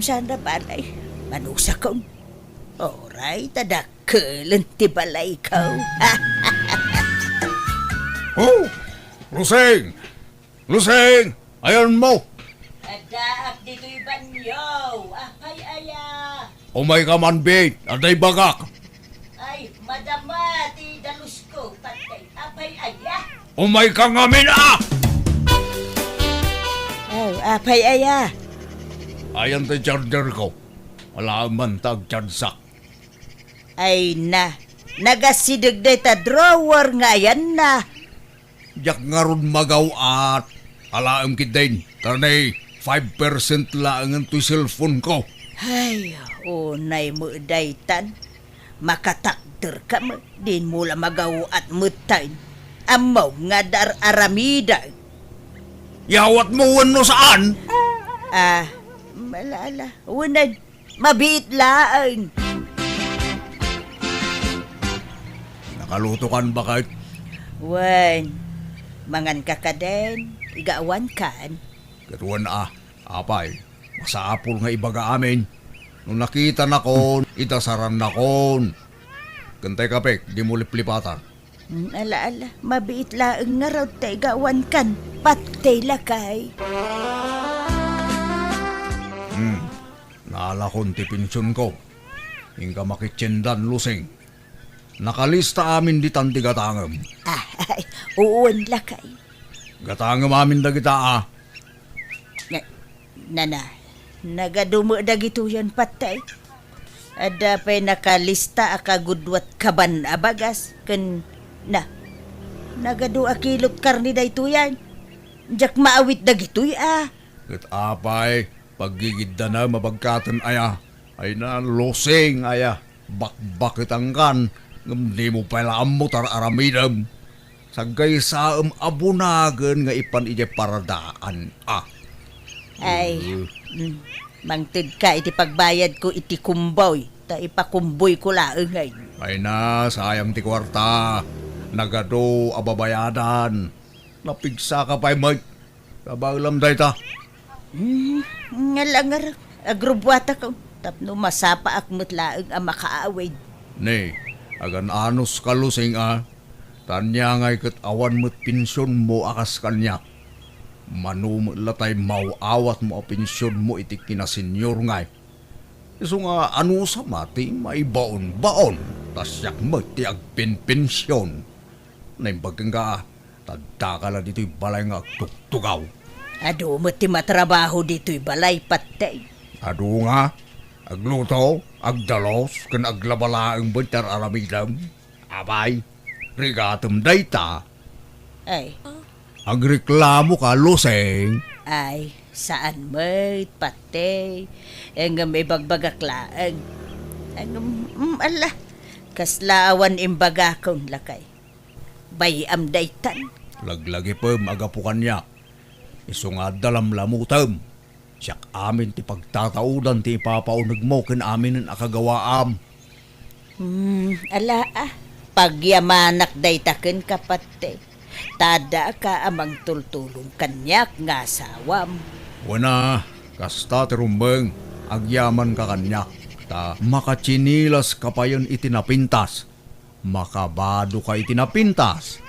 saan a bale, manusakon. Oray, ta dak-, Kelen ti balayko. Oh! Lusing! Lusing! Ayanmo! Addaak ditoy banio. Apay aya? Umayka man, Bit. Adda ibagak. Umayka ngamin a! Oh, apay aya? Ayan ti charger ko. Alaem man ta agchargeak. Ay na, nagasideg dayta drawer nga ayanna. Diak ngarud magaw-at. Alaem ketdin, ta ni five percent laengen toy cellphone ko. Ay, unay met daytan. Makatakderka met, dinmo la magaw-at metten. Ammom nga dar-aramidek. Yawatmo wenno saan? Ah, ala, ala, wenen, mabiit laeng. Nakalutokan baket? Wen, manganka kadin, igawankan. Ket wen a, apay, masapul nga ibaga amin. No nakitanakon, idasarannakon. Ken tay kapek, dimo liplipatan. Mm, ala, ala, mabiit laeng ngarud ta igawankan. Patay lakay. Hmm, naalakon ti pensionko. Inka makitiendan, Lusing. Nakalista amin ditan ti gatangem. Ah, ay, uwan lakay. Gatangem amin dagita a. Na, nana, nagadu met dagitoyen patay. Adda pay nakalista a kagudua ket kaban a bagas ken na, nagadu a kilot karne daytoyen. Diak maawit dagitoy a. Ket apay, paggigiddanem a bagkaten aya? Ay na, Lusing aya, bakbaketankan, ngem dimo pay la ammo ti ar-aramidem. Saggaysaem a bunagen nga ipan idiay paradaan a. Ay, Eh. Mm, mangtedka iti pagbayadko iti kumboy, ta ipakumboyko laengen. Ay na, sayang ti kuarta. Nagadu a babayadan. Napigsaka pay met. Kabaelam dayta. Hmm, nga langar, agrubbuatakon, tapno masapaak met laeng a makaawid. Ne, agan-anos ka, Lusing a, ta ania ngay ket awan met pensionmo a kas kaniak. Mano met la tay maw-awatmo a pensionmo iti kinasenyor ngay. Isu nga anusam a ti maibaonbaon, ta siak met ti agpenpension. Naimbag kenka, ta addaka la ditoy balay nga agtugtugaw. Adu met ti matrabaho ditoy balay, patay. Adu nga, agluto, agdalos, ken aglaba laeng met ti ar-aramidem. Apay, rigatem dayta. Ay. Agreklamo ka, Lusing. Ay, saan met, patay. Ngem ibagbagak laeng. Ngem, mm, ala, kasla awan imbagakon, lakay. Bay-am daytan. Laglagipem a gapu kaniak. Isu nga adda lamlamutem. Siak amin ti pagtataudan ti ipapaunegmo ken aminen a kagawaam. Hmm, ala a, pagyamanak dayta kenka, patay. Ta addaak a mangtultulong kaniak nga asawam. Wen a, kasta ti rumbeng, agyamanka kaniak, ta makatsinilaska payen iti napintas. Makabadoka iti napintas,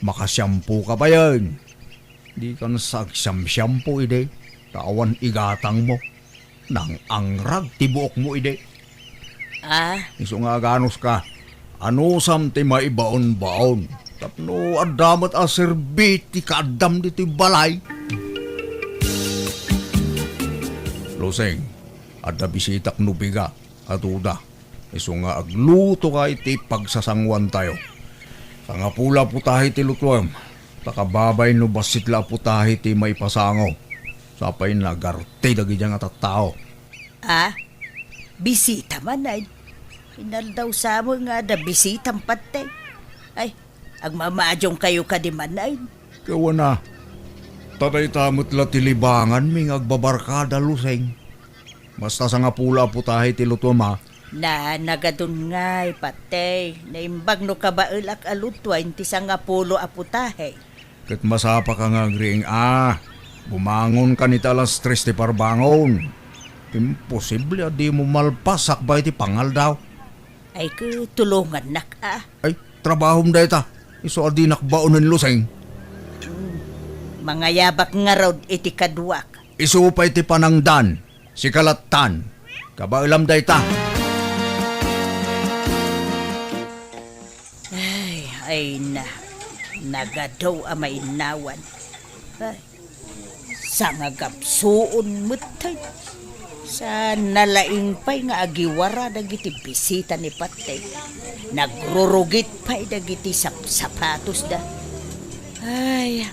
makasiampoka payen. Dikan sa agsiamsiampo idi, ta awan igatangmo. Nang-angrag ti buokmo idi. Ah? Isu nga aganuska, anusam ti maibaonbaon tapno adda met a serbi ti kaaddam ditoy balay? Lusing, adda bisitak no bigat a duda. Isu nga aglutoka iti pagsasangoantayo. Sangapulo a putahe ti lutuem. Ta kababay no bassit la a putahe ti maipasango. Sapay nagarti dagiti nga tattao. Ah? Bisita manen? Inaldaw sa mo nga adda bisitam patay. Ay, agmamadiongkayo kadi manen? Kawana. Ta dayta met la ti libanganmi nga agbabarkada, Lusing. Basta sangapulo a putahe ti lutuem a. Na, nagadun ngay, patay. Naimbag no kabaelak a lutuaen ti sangapulo a putahe. Ket masapaka nga agriing a. Bumangonkan iti alas tres ti parbangon. Imposible a dimo malpas sakbay ti pangaldaw. Ay, ket tulongannak a. Ay, trabahom dayta. Isu a dinak baonen, Lusing. Hmm. Mangayabak ngarud iti kaduak. Isu pay ti panangdan. Sika lattan. Kabaelam dayta. Ay, ay na. Nagadu a mainnawan. Ay, sangagapsuon metten. Sa nalaing pay nga agiwara dagiti bisita ni Pateng. Nagrurugit pay dagiti sapsapatosda. Ay,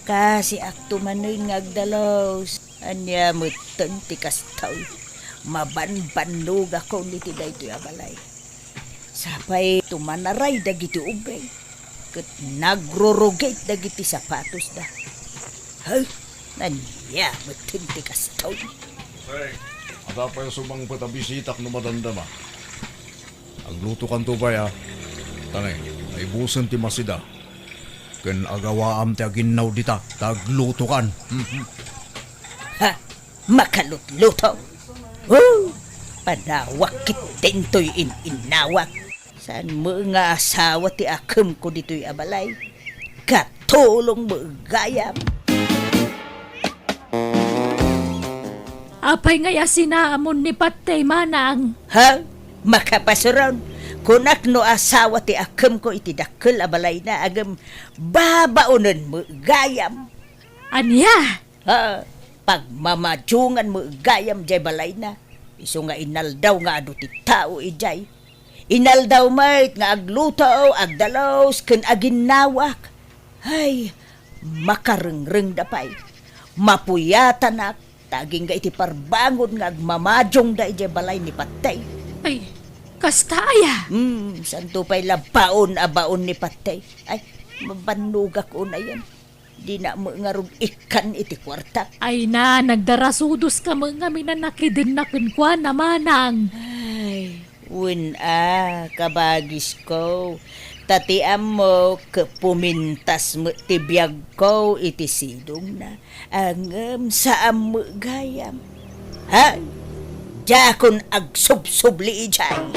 kasiakto manen nga agdalus. Ania metten ti kastoy? Mabanbannogakon iti daytoy a balay. Sapay tumanaray dagiti ubing, ket nagrurugit dagiti sapatosda. Hay, ania metten ti kastoy? Hey, adda pay sumangpet a bisitak no madamdama. Aglutokanto pay a. Tangay, naibusen ti masida. Ken agawaam ti aginnaw dita, ta aglutokan. Mhm. Ha? Makalutluto? Oh, panawak ket dintoy in-innawak. Saan met nga asawa ti akemko ditoy a balay? Katulong met gayam. Apay ngay a sinaamon ni Patey, manang? Ha? Makapasuron? Kunak no asawa ti akemko iti dakkel a balayna, ngem babaonen met gayam. Ania? Ha? Pagmamadiongan met gayam jay balayna. Isu nga inaldaw nga adu ti tao idiay. Inaldaw met nga agluto, agdalus, ken aginnawak. Hay, makarengrengda pay. Mapuyatanak, ta agingga iti parbangon nga agmamadiongda idiay balay ni Patey. Ay, kasta aya? Hmm, santo pay la baon a baon ni Patey. Ay, mabannogak unayen. Dina met ngarud ikkan iti kuarta. Ay na, nagdarasudos ka met ngamin a nakidenna kenkuana, manang. Ay, wen a, kabagisko. Ta ti ammok, pumintas met ti biagko iti sidongna. Ngem saan met gayam. Hay, diakon agsubsubli idiay.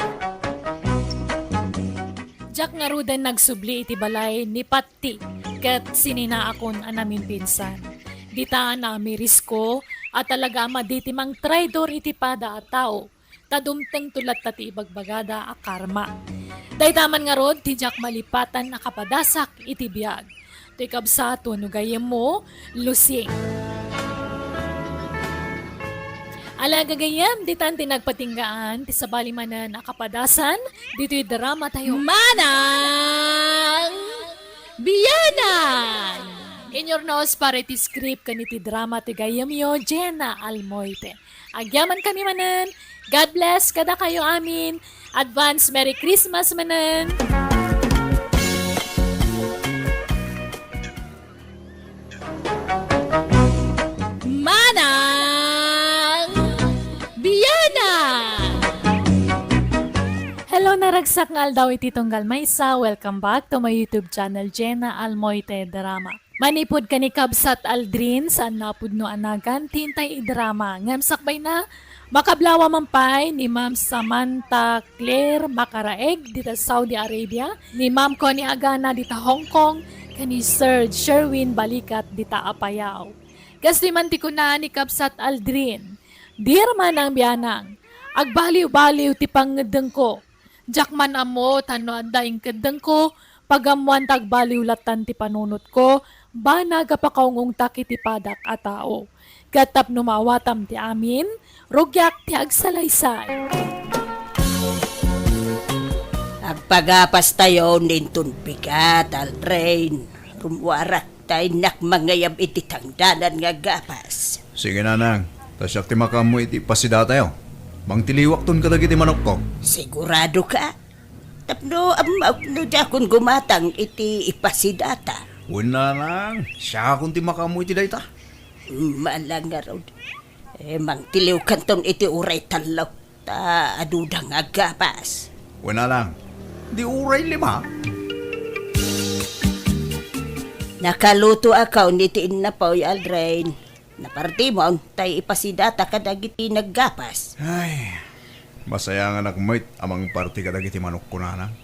Diak ngaruden nagsubli iti balay ni Pat- ti ket sininaakon a namimpinsan. Dita naamirisko a talaga a madi ti mangtraidor iti pada a tao, ta dumtengto latta ti ibagbagada a karma. Dayta man ngarud ti diak malipatan a kapadasak iti biag. Toy kabsat wenno gayyemmo, Lusing. Ala gagayyem, ditan ti nagpatinggaan ti sabali manen a kapadasan ditoy drama tayo. Manang Bianang! Inyurnos para iti script ken iti drama ti gayyemyo, Jenna Almoite. Agyamankami manen. God bless kadakayo amin. Advance Merry Christmas manen. Manang Bianang! Hello, naragsak nga aldaw iti tunggal maysa. Welcome back to my YouTube channel, Jenna Almoite Drama. Manipud ken ni Kabsat Aldrin, saan napudno a nagan ti intay idrama. Ngem sakbayna, makablawa man pay ni Ma'am Samantha Claire Makaraeg dita Saudi Arabia, ni Ma'am Connie Agana dita Hong Kong, ken ni Sir Sherwin Balikat dita Apayao. Kastoy man ti kuna ni Kabsat Aldrin, Dear Manang Bianang, agbaliw-baliw ti pangngeddengko. Diak man ammo ta no adda inkeddengko, pagammoan ta agbaliw lattan ti panunotko, banag a pakaungungtak iti padak a tao. Ket tapno maawatam ti amin, rugiak ti agsalaysay. Agpagapastayon inton bigat, Aldrin. Rummuarak ta innak mangayab iti tangdanan nga gapas. Sige, Nanang. Ta siak ti makaammo iti ipasidatayo. Mangtiliwakton kadagiti manokko. Sigurado ka? Tapno ammok no diakon gumatang iti ipasidata. Wen, Nanang, siakon ti makaammo iti dayta. Mala ngarud. Eh, mangtiliwkanton iti uray tallo, ta aduda nga gapas. Wen, Nanang, di uray lima. Nakalutoakon iti innapoy, Aldrin. Napartimon, tay ipasidata kadagiti naggapas. Ay, masayanganak met a mangparti kadagiti manokko, Nanang.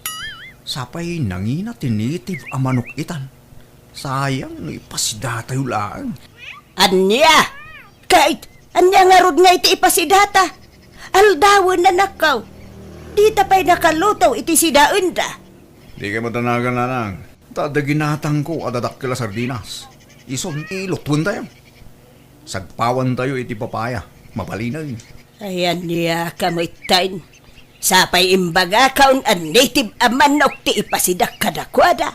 Sapay nangina ti native a manok itan. Sayang no ipasidatayo laeng. Ania? Kait, ania ngarud nga iti ipasidata? Aldawen, anakko. Dita pay nakaluto iti sidaenda. Dikay madanagan, Nanang. Ta adda ginatangko a dadakkel a sardinas. Isun, ilutwentayo. Sagpawantayo iti papaya. Mabalinen. Ayan niya kamutan. Sapay imbagakon a native a manok ti ipasidak kadakuada.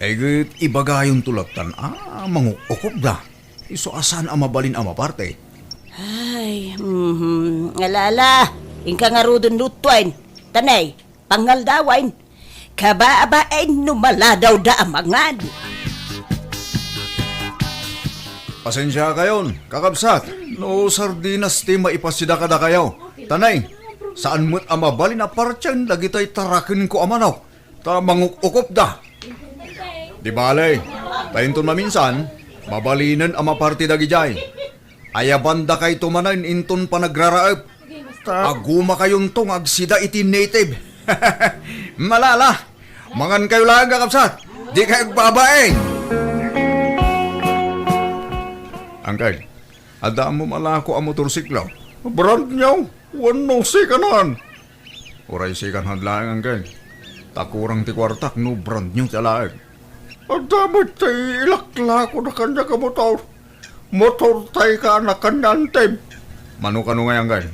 Ay, ket ibagayonto lattan a manguk-ukopda. Isu a saan a mabalin a maparte. Ay, mhm. Alala, inka ngaruden lutuen. Tanay, pangaldawen. Kababaen no maladawda a mangan. Pasensiakayon, kakabsat, no sardinas ti maipasida kadakayo. Tanay, saan met a mabalin a partien dagitoy tarakenko a manok, ta manguk-ukopda. Di bale, ta inton maminsan, mabalinen a maparti dagidiay. Ayabandakayto manen inton panagraraep. Ta- Agumakayonto nga agsida iti native. Malala, mangankayo laeng, kakabsat. Dikay agbabain. Angkel, adda ammom a lako a motorsiklo? Brand new. Wenno second hand? Uray second hand laeng, Angkel. Ta kurang ti kuartak no brand new ti alaek. Adda met ti ilaklakoda kaniak a motor. Motor tay kaanakan ni Anteb. Mano kano ngay, Angkel?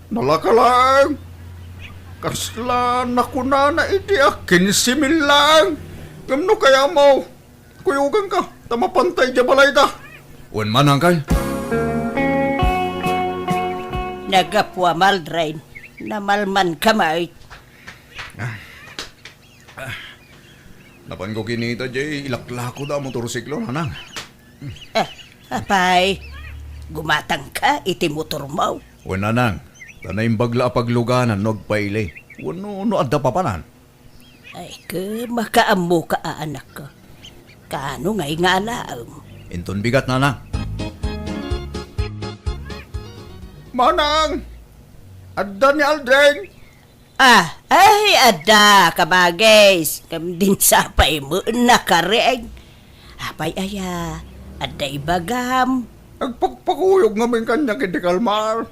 Nalaka laeng. Kasla nakunana idi a kinse mil laeng. Ngem no kayatmo, kuyoganka, ta mapantay diay balayda. Wen man, Angkel. Nagapu a Maldren, namalmanka met. Ah. Ah. Napanko kinita diay ilaklakoda a motorsiklo, Nanang. Eh, apay, gumatangka iti motormo? Wen, Nanang, ta naimbag la a pagluganan no agpaili. Wenno no adda papanan. Ay, ket makaammoka a anakko. Kaano ngay nga alaem? Inton bigat, Nanang. Manang! Adda ni Aldrin! Ah, ay, adda, kabagis. Ngem dinak sapay met nakareng. Apay aya, adda ibagam? Agpakpakuyog ngamin kaniak idi kalman.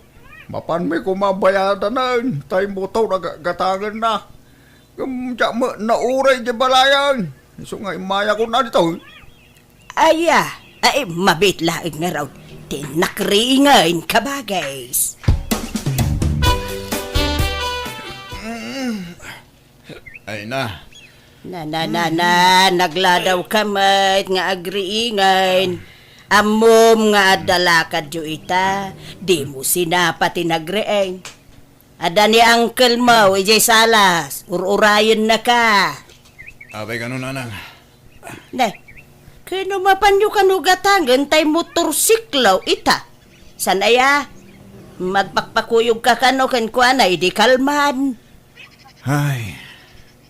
Mapanmi koma bayadanen, tay motor a ga-, gatangenna. Ngem diak met nauray diay balayen. Isu nga immayakon ditoy. Aya, ay, mabiit laeng ngarud ti nakriingen, kabagis. Ay na. Na, na, na, na, nagladawka met nga agriingen. Ammom nga adda lakadyo ita, dimo sinapa ti nagriing. Adda ni uncle mo, idiay salas, ur-urayennaka. Apay kano, Nanang? Ne, ket no mapanyo kano gatangen tay motorsiklo ita. Saan aya? Magpakpakuyogka kano kenkuana idi kalman. Ay,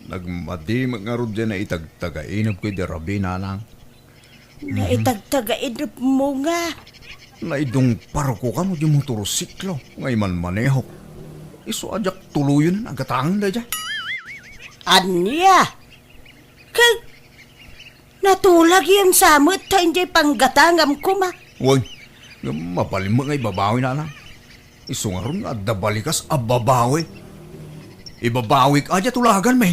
nagmadi met ngarud diay naitagtagainepko idi rabii, Nanang. Naitagtagainepmo nga? Naidungparko kano diay motorsiklo nga imanmanehok. Isu a diak tuloyen a gatangen daydiay. Ania? Ket natulagem sa met ta idiay panggatangam koma. Wen, ngem mabalin met nga ibabawi, Nanang. Isu ngarud nga adda balikas a babawi. Ibabawik a diay tulaganmi.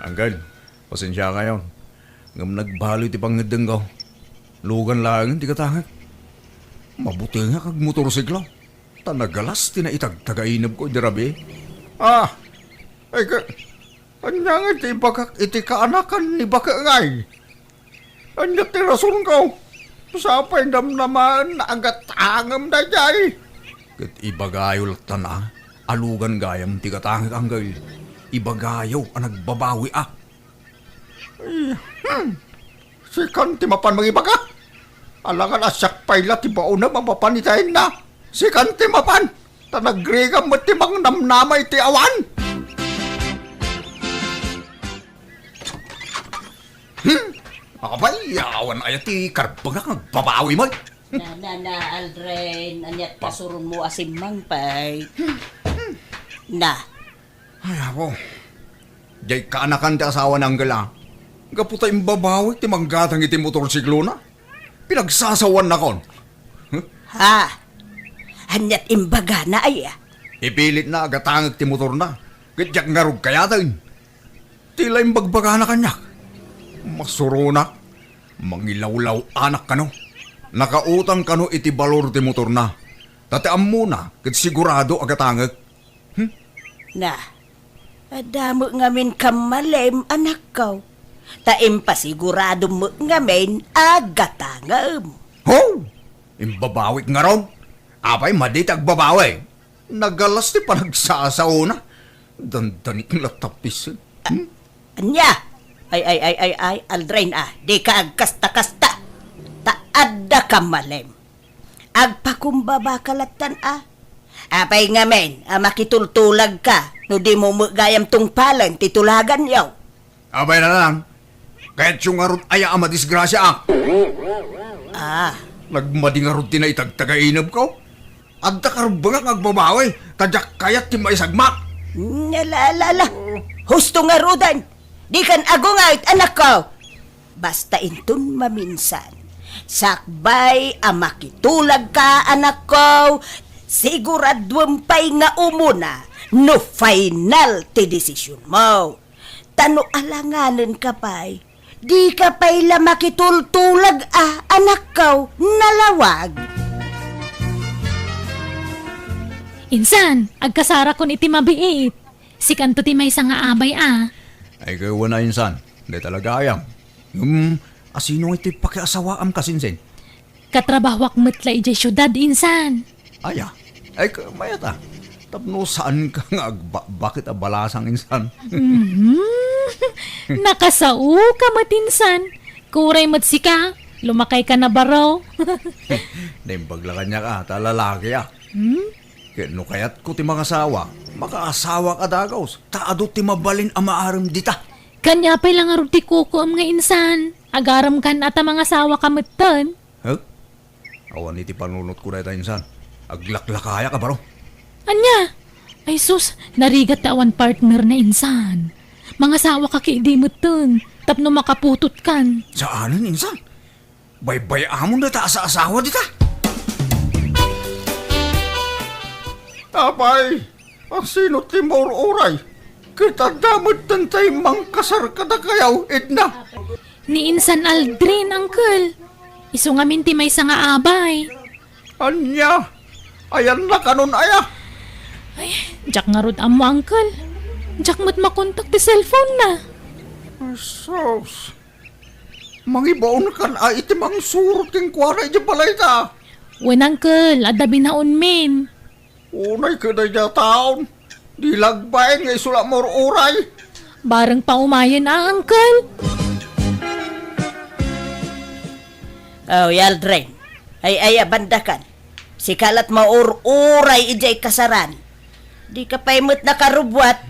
Angkel, pasensiakayon. Ngem nagbaloy ti pangngeddengko. Lugan laengen ti gatangek. Mabutengak agmotorsiklo. Ta nagalas ti naitagtagainepko idi rabii. Ah, ay ka, ania ngay ti ibagak iti kaanakan ni Bake ngay? Ania ti rasonko? Sapay namnamaen a gatangem daydiay. Ket ibagayo lattan a, alugan gayam ti gatangek, Angkel. Ibagayo a nagbabawi a. Ay, hmm. Sikan ti mapan mangibaga. Alangan a siak pay la ti baonem a mapan itayenna. Sikan ti mapan. Ta nagrigam met ti mangnamnama iti awan. Hmm? Apay, awan aya ti karbengak nga agbabawi met? Na, na, na, Aldrin, ania't pasuronmo a simmangpet? Na. Ay, apo. Diay kaanakan ti asawa ni Angkel a. Gapu ta imbabawik ti manggatang iti motorsiklona. Pinagsasawaannakon. Ha? Ania't imbagana aya? Ipilitna a gatangek ti motorna. Ket diak ngarud kayaten. Ti la imbagbagana kaniak. Masuronak, mangilawlaw-anak kano. Nakautang kano iti balor ti motorna. Ta ti ammona, ket sigurado a gatangek. Hmm? Na, adda met ngamin kammalem, anakko. Ta impasigurado met ngamin a gatangem. Ho! Imbabawik ngarud. Apay, madi ti agbabawi. Nagalas ti panagsasaona. Dandanik la tapis. Hmm? Ania? Ay, ay, ay, ay, ay, Aldrin, a, dika agkasta-kasta. Ta adda kammalem. Agpakumbaba ka lattan, a. Apay ngamin a makitultulagka no dimo met gayam tungpalen ti tulaganyo? Apay, Nanang, kayatyo ngarud aya a madisgrasia, a? Ah. Nagmadi ngarud ti naitagtagainebko. Adda karubbengak nga agbabawi, ta diak kayat ti maisagmak. Ala, ala, ala. Husto ngaruden. Dikan agungayt, anakko. Basta inton maminsan, sakbay a makitulagka, anakko, siguraduem pay nga umuna no final ti desisionmo. Ta no alanganenka pay, dika pay la makitultulag a, anakko, nalawag. Insan, agkasarakon iti mabiit. Sikanto ti maysa nga abay a. Ay, ket wen a, insan, dayta la gayam. Ngem, asino ngay ti pakiasawaam, kasinsin? Katrabahoak met la idiay siudad, insan. Aya, ay, ket mayat a. Tapno saanka nga agbakbak iti balasang, insan. Mhm. Nakasaoka met, insan. Uray met sika, lumakayka na baro. Naimbag la kaniak a, ta lalaki a. Hmm? Ket no kayatko ti mangasawa, makaasawak a dagus, ta adu ti mabalin a maarem dita. Kaniak pay la ngarud ti kukuem nga insan, agarem kan a ta mangasawaka metten. Huh? Awan iti panunotko dayta, insan. Aglaklakayak a baro. Ania? Ay sus, narigat ta awan partner na, insan. Mangasawaka ket idi metten, tapno makaputotkan. Saanen, insan. Baybay-amon dayta a saasawa dita. Apay, asino ti maur-uray? Ket adda metten tay mangkasar kadakayo, Edna. Ni Insan Aldrin, Uncle. Isu ngamin ti maysa nga abay. Ania? Ayanna kanon aya? Ay, diak ngarud ammo, Uncle. Diak met makontak ti cellphone na. Ay, sus. Mangibaonkan a iti mangsurot kenkuana idiay balayta. Wen, Uncle, adda binaonmin. Unay ket daydiay a taon, di la agbain nga isu la maur-uray. Bareng paumayen a, Uncle. Oh, Aldrin. Ay, ay, abandakan. Sika la't maur-uray idiay kasaran. Dika pay met nakarubbuat.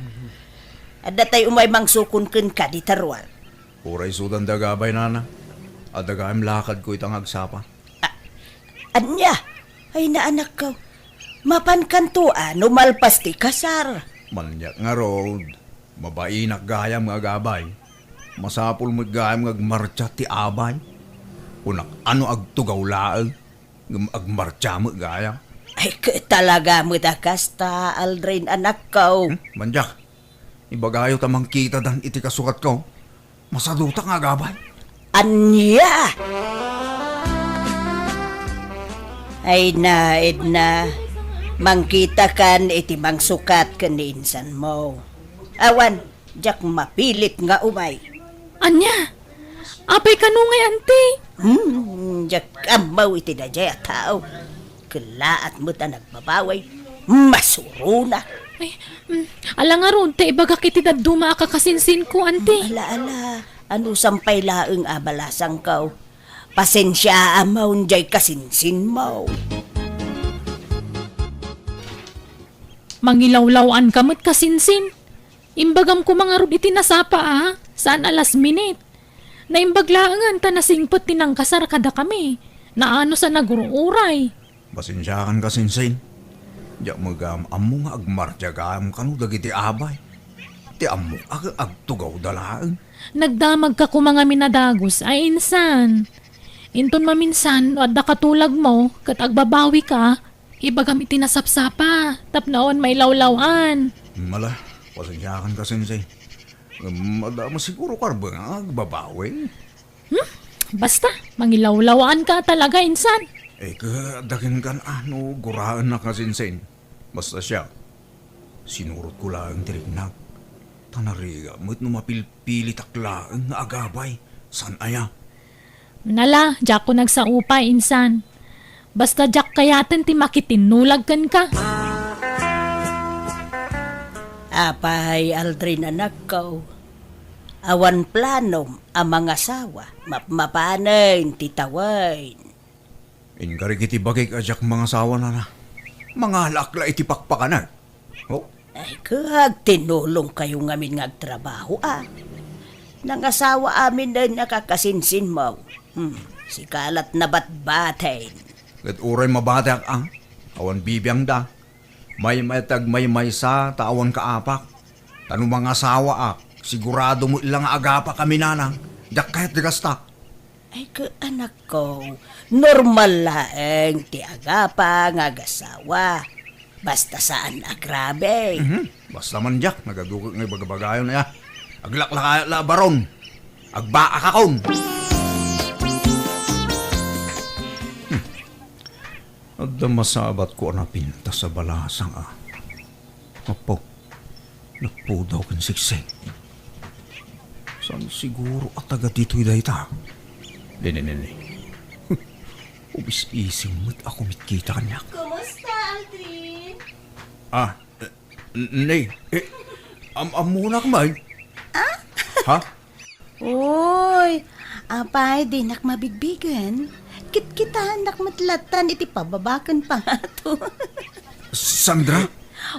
Adda tay umay mangsukon kenka dita ruar. Uray isudan da agabay, nana. Adda gayam lakadko ita nga agsapa. A-, ania? Ay, naanakko. Mapankanto a no malpas ti kasar. Maniak ngarud. Mabainak gayam nga agabay. Masapul met gayam nga agmartsa ti abay. Kunak a no agtugaw laeng, ngem agmartsa met gayam. Ay, ket talaga met a kasta, Aldrin, anakko. Hmm? Maniak. Ibagayo ta mangkitadan iti kasukatko. Masadutak nga agabay. Ania? Ay na, Edna, mangkitakan iti mangsukat ken ni insanmo. Awan, diak mapilit nga umay. Ania? Apay kano ngay, anti? Hmm, diak ammo iti daydiay a tao. Kellaat met a nagbabawi. Masurona. Ay, mm, ala ngarud ta ibagak iti dadduma a kakasinsinko, anti. Ala, ala. Anusam pay laeng a balasangko. Pasensiaam diay kasinsinmo. Mangilawlaw-anka met, kasinsin. Imbagam koma ngarud iti nasapa a, saan a last minute. Naimbag laengen ta nasingpet ti nangkasar kadakami. Naanus a nagur-uray. Pasensiakan, kasinsin. Diak met gayam ammo nga agmartsa gayam kano dagiti abay. Ti ammok a agtugawda laeng. Nagdamagka koma ngamin a dagus a insan. Inton maminsan no adda katulagmo ket agbabawika, ibagam iti nasapsapa tapno awan mailawlaw-an. Ala, pasensiakan, kasinsin. Ngem adda siguro karbeng nga agbabawi. Hmm? Basta, mangilawlawaanka talaga, insan. Eh, ka, adda kenka no guraennak a sinsin. Basta siak, sinurotko laeng ti riknak. Ta narigat met no mapilpilitak laeng nga agabay. Saan aya? Nala, diakon agsaupa, insan. Basta diak kayaten ti makitinnulag kenka. Apay, Aldrin, anakko, awan planom a mangasawa, mapmapanen ti tawen. Inkari iti bagik a diak mangasawa, nana. Mangalaak la iti pakpakanak. Oh? Ay, kag tinulongkayo ngamin nga agtrabaho, a. Nangasawa amin a kakasinsinmo. Hmm, sika lat nabatbaten. Ket uray mabatek, a. Awan bibiangda. Maymayat ti agmaymaysa ta awan kaapak. Ta no mangasawaak, sigurado met la nga agapakami, nana. Diak kayat ti kasta. Ay, ka, anakko, normal laeng ti agapa nga agasawa. Basta saan a grabe. Mhm. Basta man diak, nagadukot nga ibagabagayon, aya. Aglaklakayat la a baron. Agbaakakon. Hmm. Adda masabatko a napintas a balasang, a. Apo, nagpudaw ken siksik. Saan siguro a taga ditoy dayta? Nini, nini. Ubis-ising met a kumitkita kaniak. Kumusta, Aldrin? Ah, eh, n-, ni, eh, am-, ammonak man. Ah? Ha? Uy, apay, dinak mabigbigen? Kitkitaennak met latan iti pababa ken pangato. Sandra?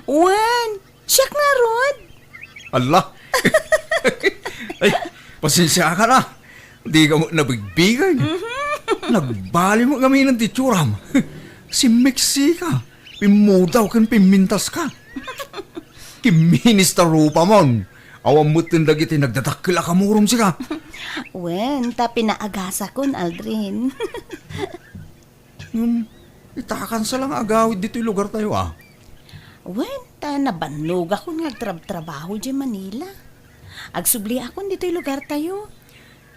Wen, siak ngarud. Alla! Ay, pasensiakan, a. Dika met nabigbigen. Mhm. Nagbali met ngamin ti itsuram. Simmeksika. Pimmudaw ken pimmintaska. Kimminis ta rupamon. Awan metten dagiti nagdadakkel a kamurom sika. Wen, ta pinaagasakon, Aldrin. Ngem, itakansa la nga agawid ditoy lugartayo, a. Wen, ta nabannogakon nga agtrabtrabaho diay Manila. Agsubliakon ditoy lugartayo.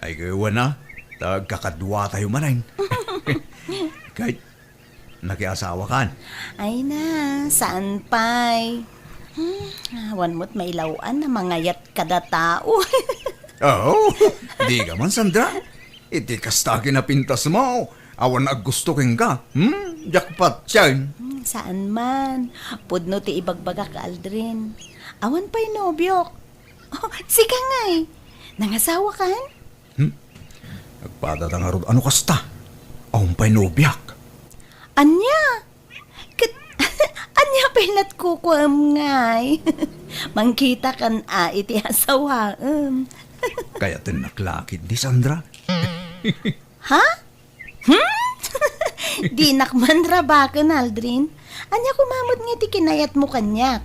Ay, wen a, ta agkakaduatayo manen. Ket, nakiasawakan? Ay na, saan pay. Hmm, awan met mailaw-an a mangayat kada tao. Oo, dika man, Sandra. Iti kasta a kinapintasmo, awan aggusto kenka. Hmm, jackpot yan. Hmm, saan man. Pudno ti ibagbagak, Aldrin. Awan pay nobiok. Oh, sika ngay. Nangasawakan? Hmm? Agpadata ngarud a no kasta. Awan pay nobiak. Ania? Ket, ania pay lat kukuam ngay? Mangkitakan a iti asawaem. Kayatennak la ketdi, Sandra. Ha? Hmm? Dinak man rabaken, Aldrin. Ania koma met nga ti kinayatmo kaniak?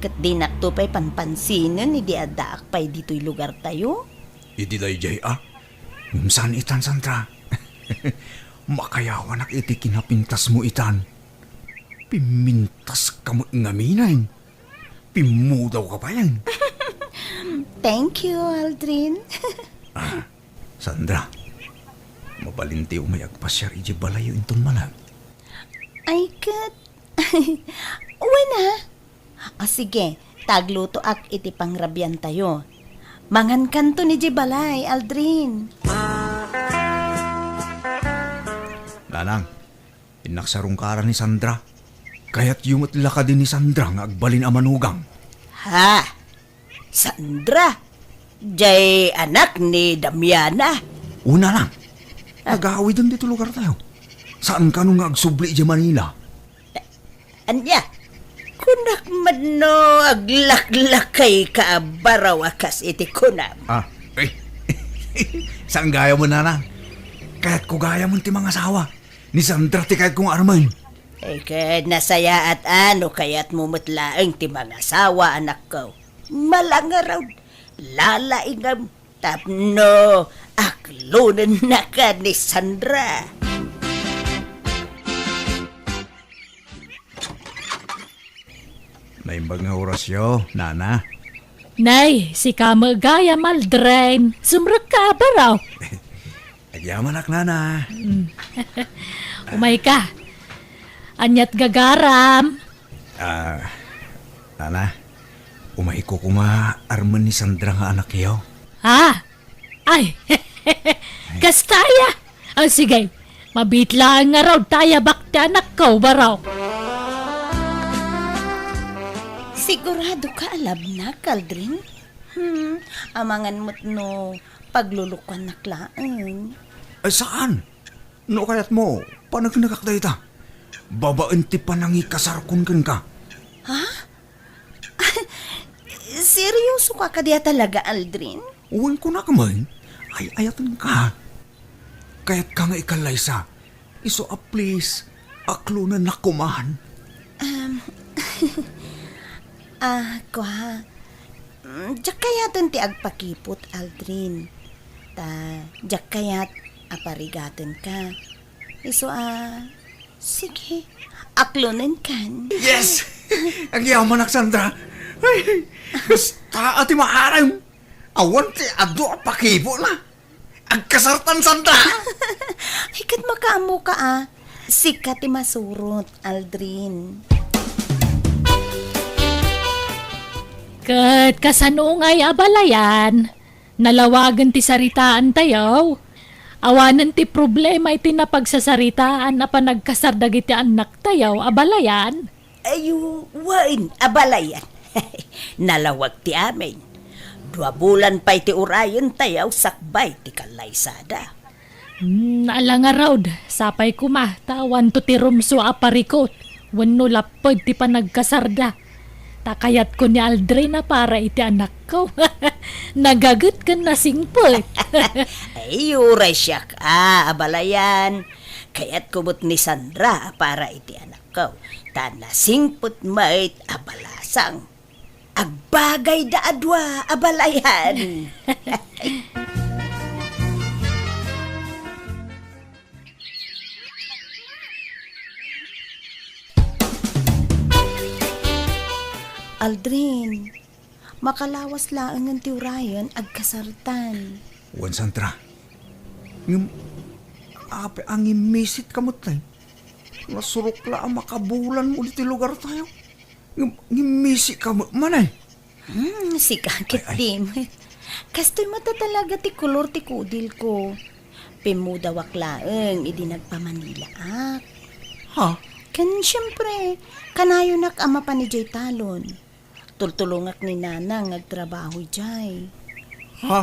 Ket dinakto pay panpansinen idi addaak pay ditoy lugartayo. Idi daydiay, a? Ngem saan itan, Sandra? Makayawanak iti kinapintasmo itan. Pimmintaska met ngamin. Pimmudawka pay. Thank you, Aldrin. Ah, Sandra, mabalinti umay agpasiar idiay balayyo inton malem. Ay, ket. Wen a. O sige, ta aglutoak iti pangrabiantayo. Mangankanton idiay balay, Aldrin. Nanang, innak sarungkaran ni Sandra. Kayatyo met la kadi ni Sandra nga agbalin a manugang? Ha? Sandra? Jay anak ni Damiana? Una lang. Ah. Nagawiden dito lugar tayo. Saan kano nga agsubli idiay Manila? Ania? Kunak man no aglaklakayka a baraw a kas iti kunam. Ah, eh. Saan gayam, nana? Kayatko gayam ti mangasawa. Ni Sandra ti kayatko nga armen. Eh, ket nasayaat a no kayatmo met laeng ti mangasawa, anakko. Malangarod, lalaingam, tapno aklonennaka ni Sandra. Naimbag nga orasyo, nana. Nay, sika met gayam, Aldrin. Sumrekka a baro. Agyamanak, nana. Mm. Umayka. Ania't gagaram? Ah, nana, umayko koma armen ni Sandra nga anakyo. Ha? Ay, kasta aya? Ah, sige, mabiit laeng ngarud ta ayabak ti anakko, baro. Siguradoka a labnak, Aldrin? Hmm, amangan met no paglulukuannak laeng. Ay, saan? No kayatmo, paneknekak dayta. Babaen ti panangikasarkon kenka. Ha? Seryosoka kadi a talaga, Aldrin? Wen, kunak man, ay-ayatenka. Kayatka nga ikallaysa. Isu a please, aklonennak koman. Um, ah, kua, mm, diak kayaten ti agpakipot, Aldrin. Ta, diak kayat a parigatenka. Isu a, sige, aklonenkan. Yes! Agyamanak, Sandra. Ay, basta a ti maaram. Awan ti adu a pakipotna. Agkasartan, Sandra. Ay, ket makaammoka a. Sika ti masurot, Aldrin. Ket kasano ngay a balayan? Nalawagen ti saritaantayo. Awanen ti problema iti napagsasaritaan a panagkasar dagiti annaktayo a balayan. Ay, wen, a balayan. Nalawag ti amin. Dua bulan pay ti urayentayo sakbay ti kallaysada. Hmm, ala ngarud, sapay koma, ta awanto ti rumsua a parikut, wenno lapped ti panagkasarda. Ta kayatko ni Aldrin a para iti anakko. Nagaget ken nasingpet. Ay, uray siak a, a balayan. Kayatko met ni Sandra a para iti anakko. Ta nasingpet met a balasang. Agbagayda a dua a balayan. Aldrin, makalawas laengen ti urayen agkasartan. Wen, Sandra. Ngem, apay a ngimmisit ka met, tay? Nasurok la a makabulan mo ditoy lugartayo. Ngem, ngimmisik ka met man, ay. Hmm, sika ket di met. Kastoy met talaga ti kolor ti kudilko. Pimmudawak laeng idi nagpamanilaak. Ha? Ken siempre, kanayonak a mapan idiay talon. Tultulongak ni Nanang nga agtrabaho idiay. Ha?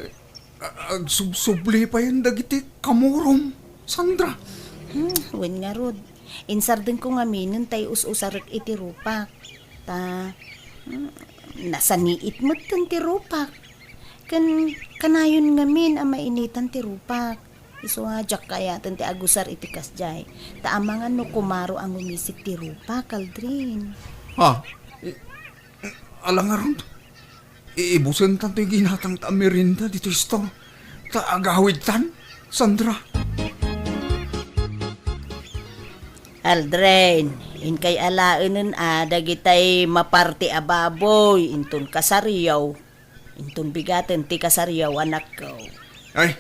Eh, a-, agsubsubli payen dagiti kamurom, Sandra. Hmm, wen ngarud. Insardengko ngaminen ta ius-usarek iti rupak. Ta, hmm, nasaniit metten ti rupak. Ken kanayon ngamin a mainitan ti rupak. Isu a diak kayaten ti agusar iti kasdiay. Ta amangan no kumaro a ngumisik ti rupak, Aldrin. Ha? I-, ala ngarud. Iibusentan toy ginatangta a merienda ditoy store. Ta agawidtan, Sandra. Aldrin, inkay alaenen a dagitay maparti a baboy inton kasaryo. Inton bigaten ti kasaryo, anakko. Ay,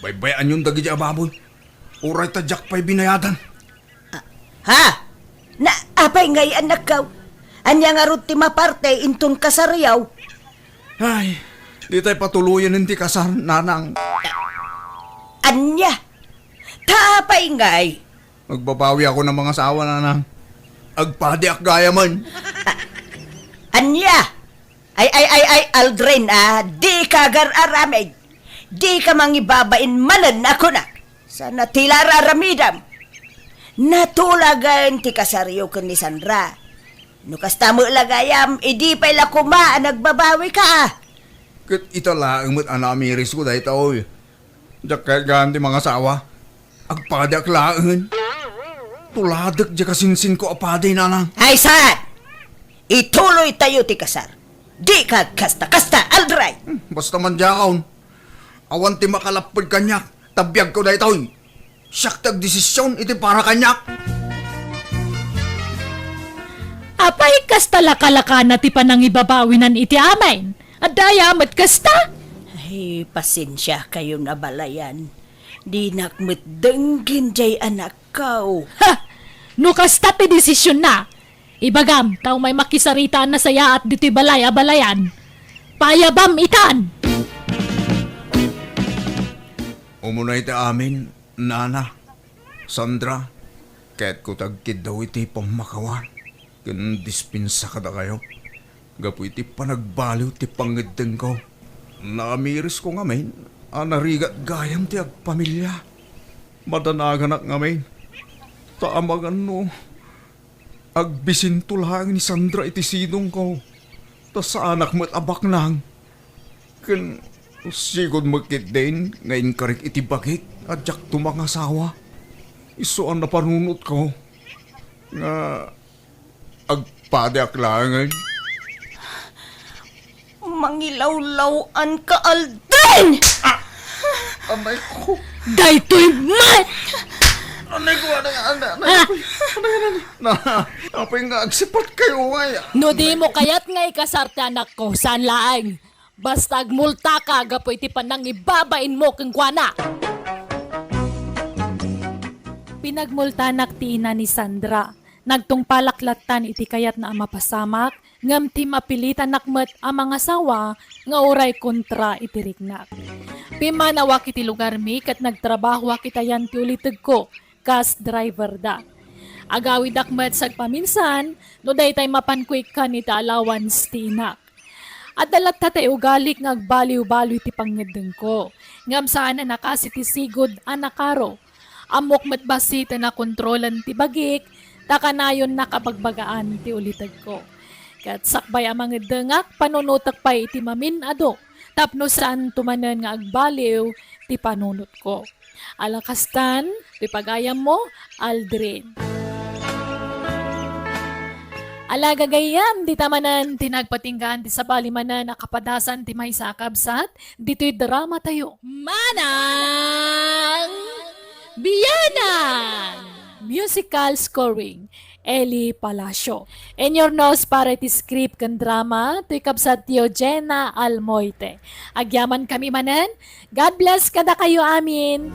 baybay-anyon dagiti a baboy. Uray ta diak pay binayadan. Ah, ha? Na, apay ngay, anakko? Ania ngarud ti maparte inton kasaryo? Ay, ditay patuloyen ti kasar, nanang. Ania? Ta apay ngay? Agbabawi ako nga mangasawa, nanang. Agpadiak gayamen. Ah, ania? Ay, ay, ay, ay, Aldrin, ah, dika agar-aramid. Dika mangibabain manen a kunak. Saan a ti la ar-aramidem? Natulagen ti kasaryo ken ni Sandra. No kasta met la gayam, idi pay la koma a nagbabawika, ah. Ket ita laeng met a naamirisko daytoy. Diak kayat gaan ti mangasawa. Agpadiak laeng. Tuladek diay kasinsinko a padi, nanang. Ay, saan? Ituloytayo ti kasar. Dika agkasta-kasta, Aldrin! Hmm, basta man diakon. Awan ti makalapped kaniak, ta biagko daytoy. Siak ti agdesision iti para kaniak. Apay kasta lakalakana ti panangibabawinan iti amin? Adda aya met kasta? Ay, pasensiakayon a balayan. Dinak met denggen jay anakko. Ha! No kasta ti desisionna, ibagam ta umay makisarita a nasayaat ditoy balay a balayan. Payabam itan! Umuna iti amin, Nana, Sandra, kayatko ti agkiddaw iti pammakawan ken dispensa kadakayo gapu iti panagbaliw ti pangngeddengko. Naamirisko ngamin a narigat gayam ti agpamilia. Madanaganak ngamin, ta amangan no agbisinto laeng ni Sandra iti sidongko, ta saanak met a baknang. Ken sigud met ketdin nga inkarik iti bagik a diakto mangasawa. Isu a napanunotko nga agpadiak laengen. Mangilawlaw-anka, Aldrin! Ah! Anay ko. Daytoy met! Anay ko, anay, anay, anay, Ah! Apay, anay, anay, anay. Na, apay nga agsipatkayo ngay. No di mo kayat nga ikasar ti anakko, saan laeng? Basta agmultaka gapu iti panangibabainmo kenkuana. Pinagmultanak ti ina ni Sandra. Nagtungpalak lattan iti kayatna a mapasamak, ngem ti mapilitanak met a mangasawa nga uray kontra iti riknak. Pimmanawak iti lugarmi ket nagtrabahoak iti ayan ti ulitegko kas driver da. Agawidak met sagpaminsan no daytay mapanko ikkan iti allowance ti inak. Adda latta ti ugalik nga agbaliw-baliw ti pangngeddengko, ngem saan a nakasi ti sigud a nakaro. Ammok met bassit a nakontrolan ti bagik, ta kanayon nakabagbagaan ti ulitegko. Ket sakbay a mangeddengak, panunotek pay iti mamin-adu tapno saanto manen nga agbaliw ti panunotko. Ala kastan, ti pagayammo, Aldrin. Ala gagayyem, dita manen ti nagpatinggaan ti sabali manen a kapadasan ti maysa a kabsat ditoy drama tayo. Manang Bianang! Musical scoring, Eli Palacio. Inyurnos para iti script ken drama, toy kabsatyo Jenna Almoite. Agyaman kami manen, God bless kadakayo amin!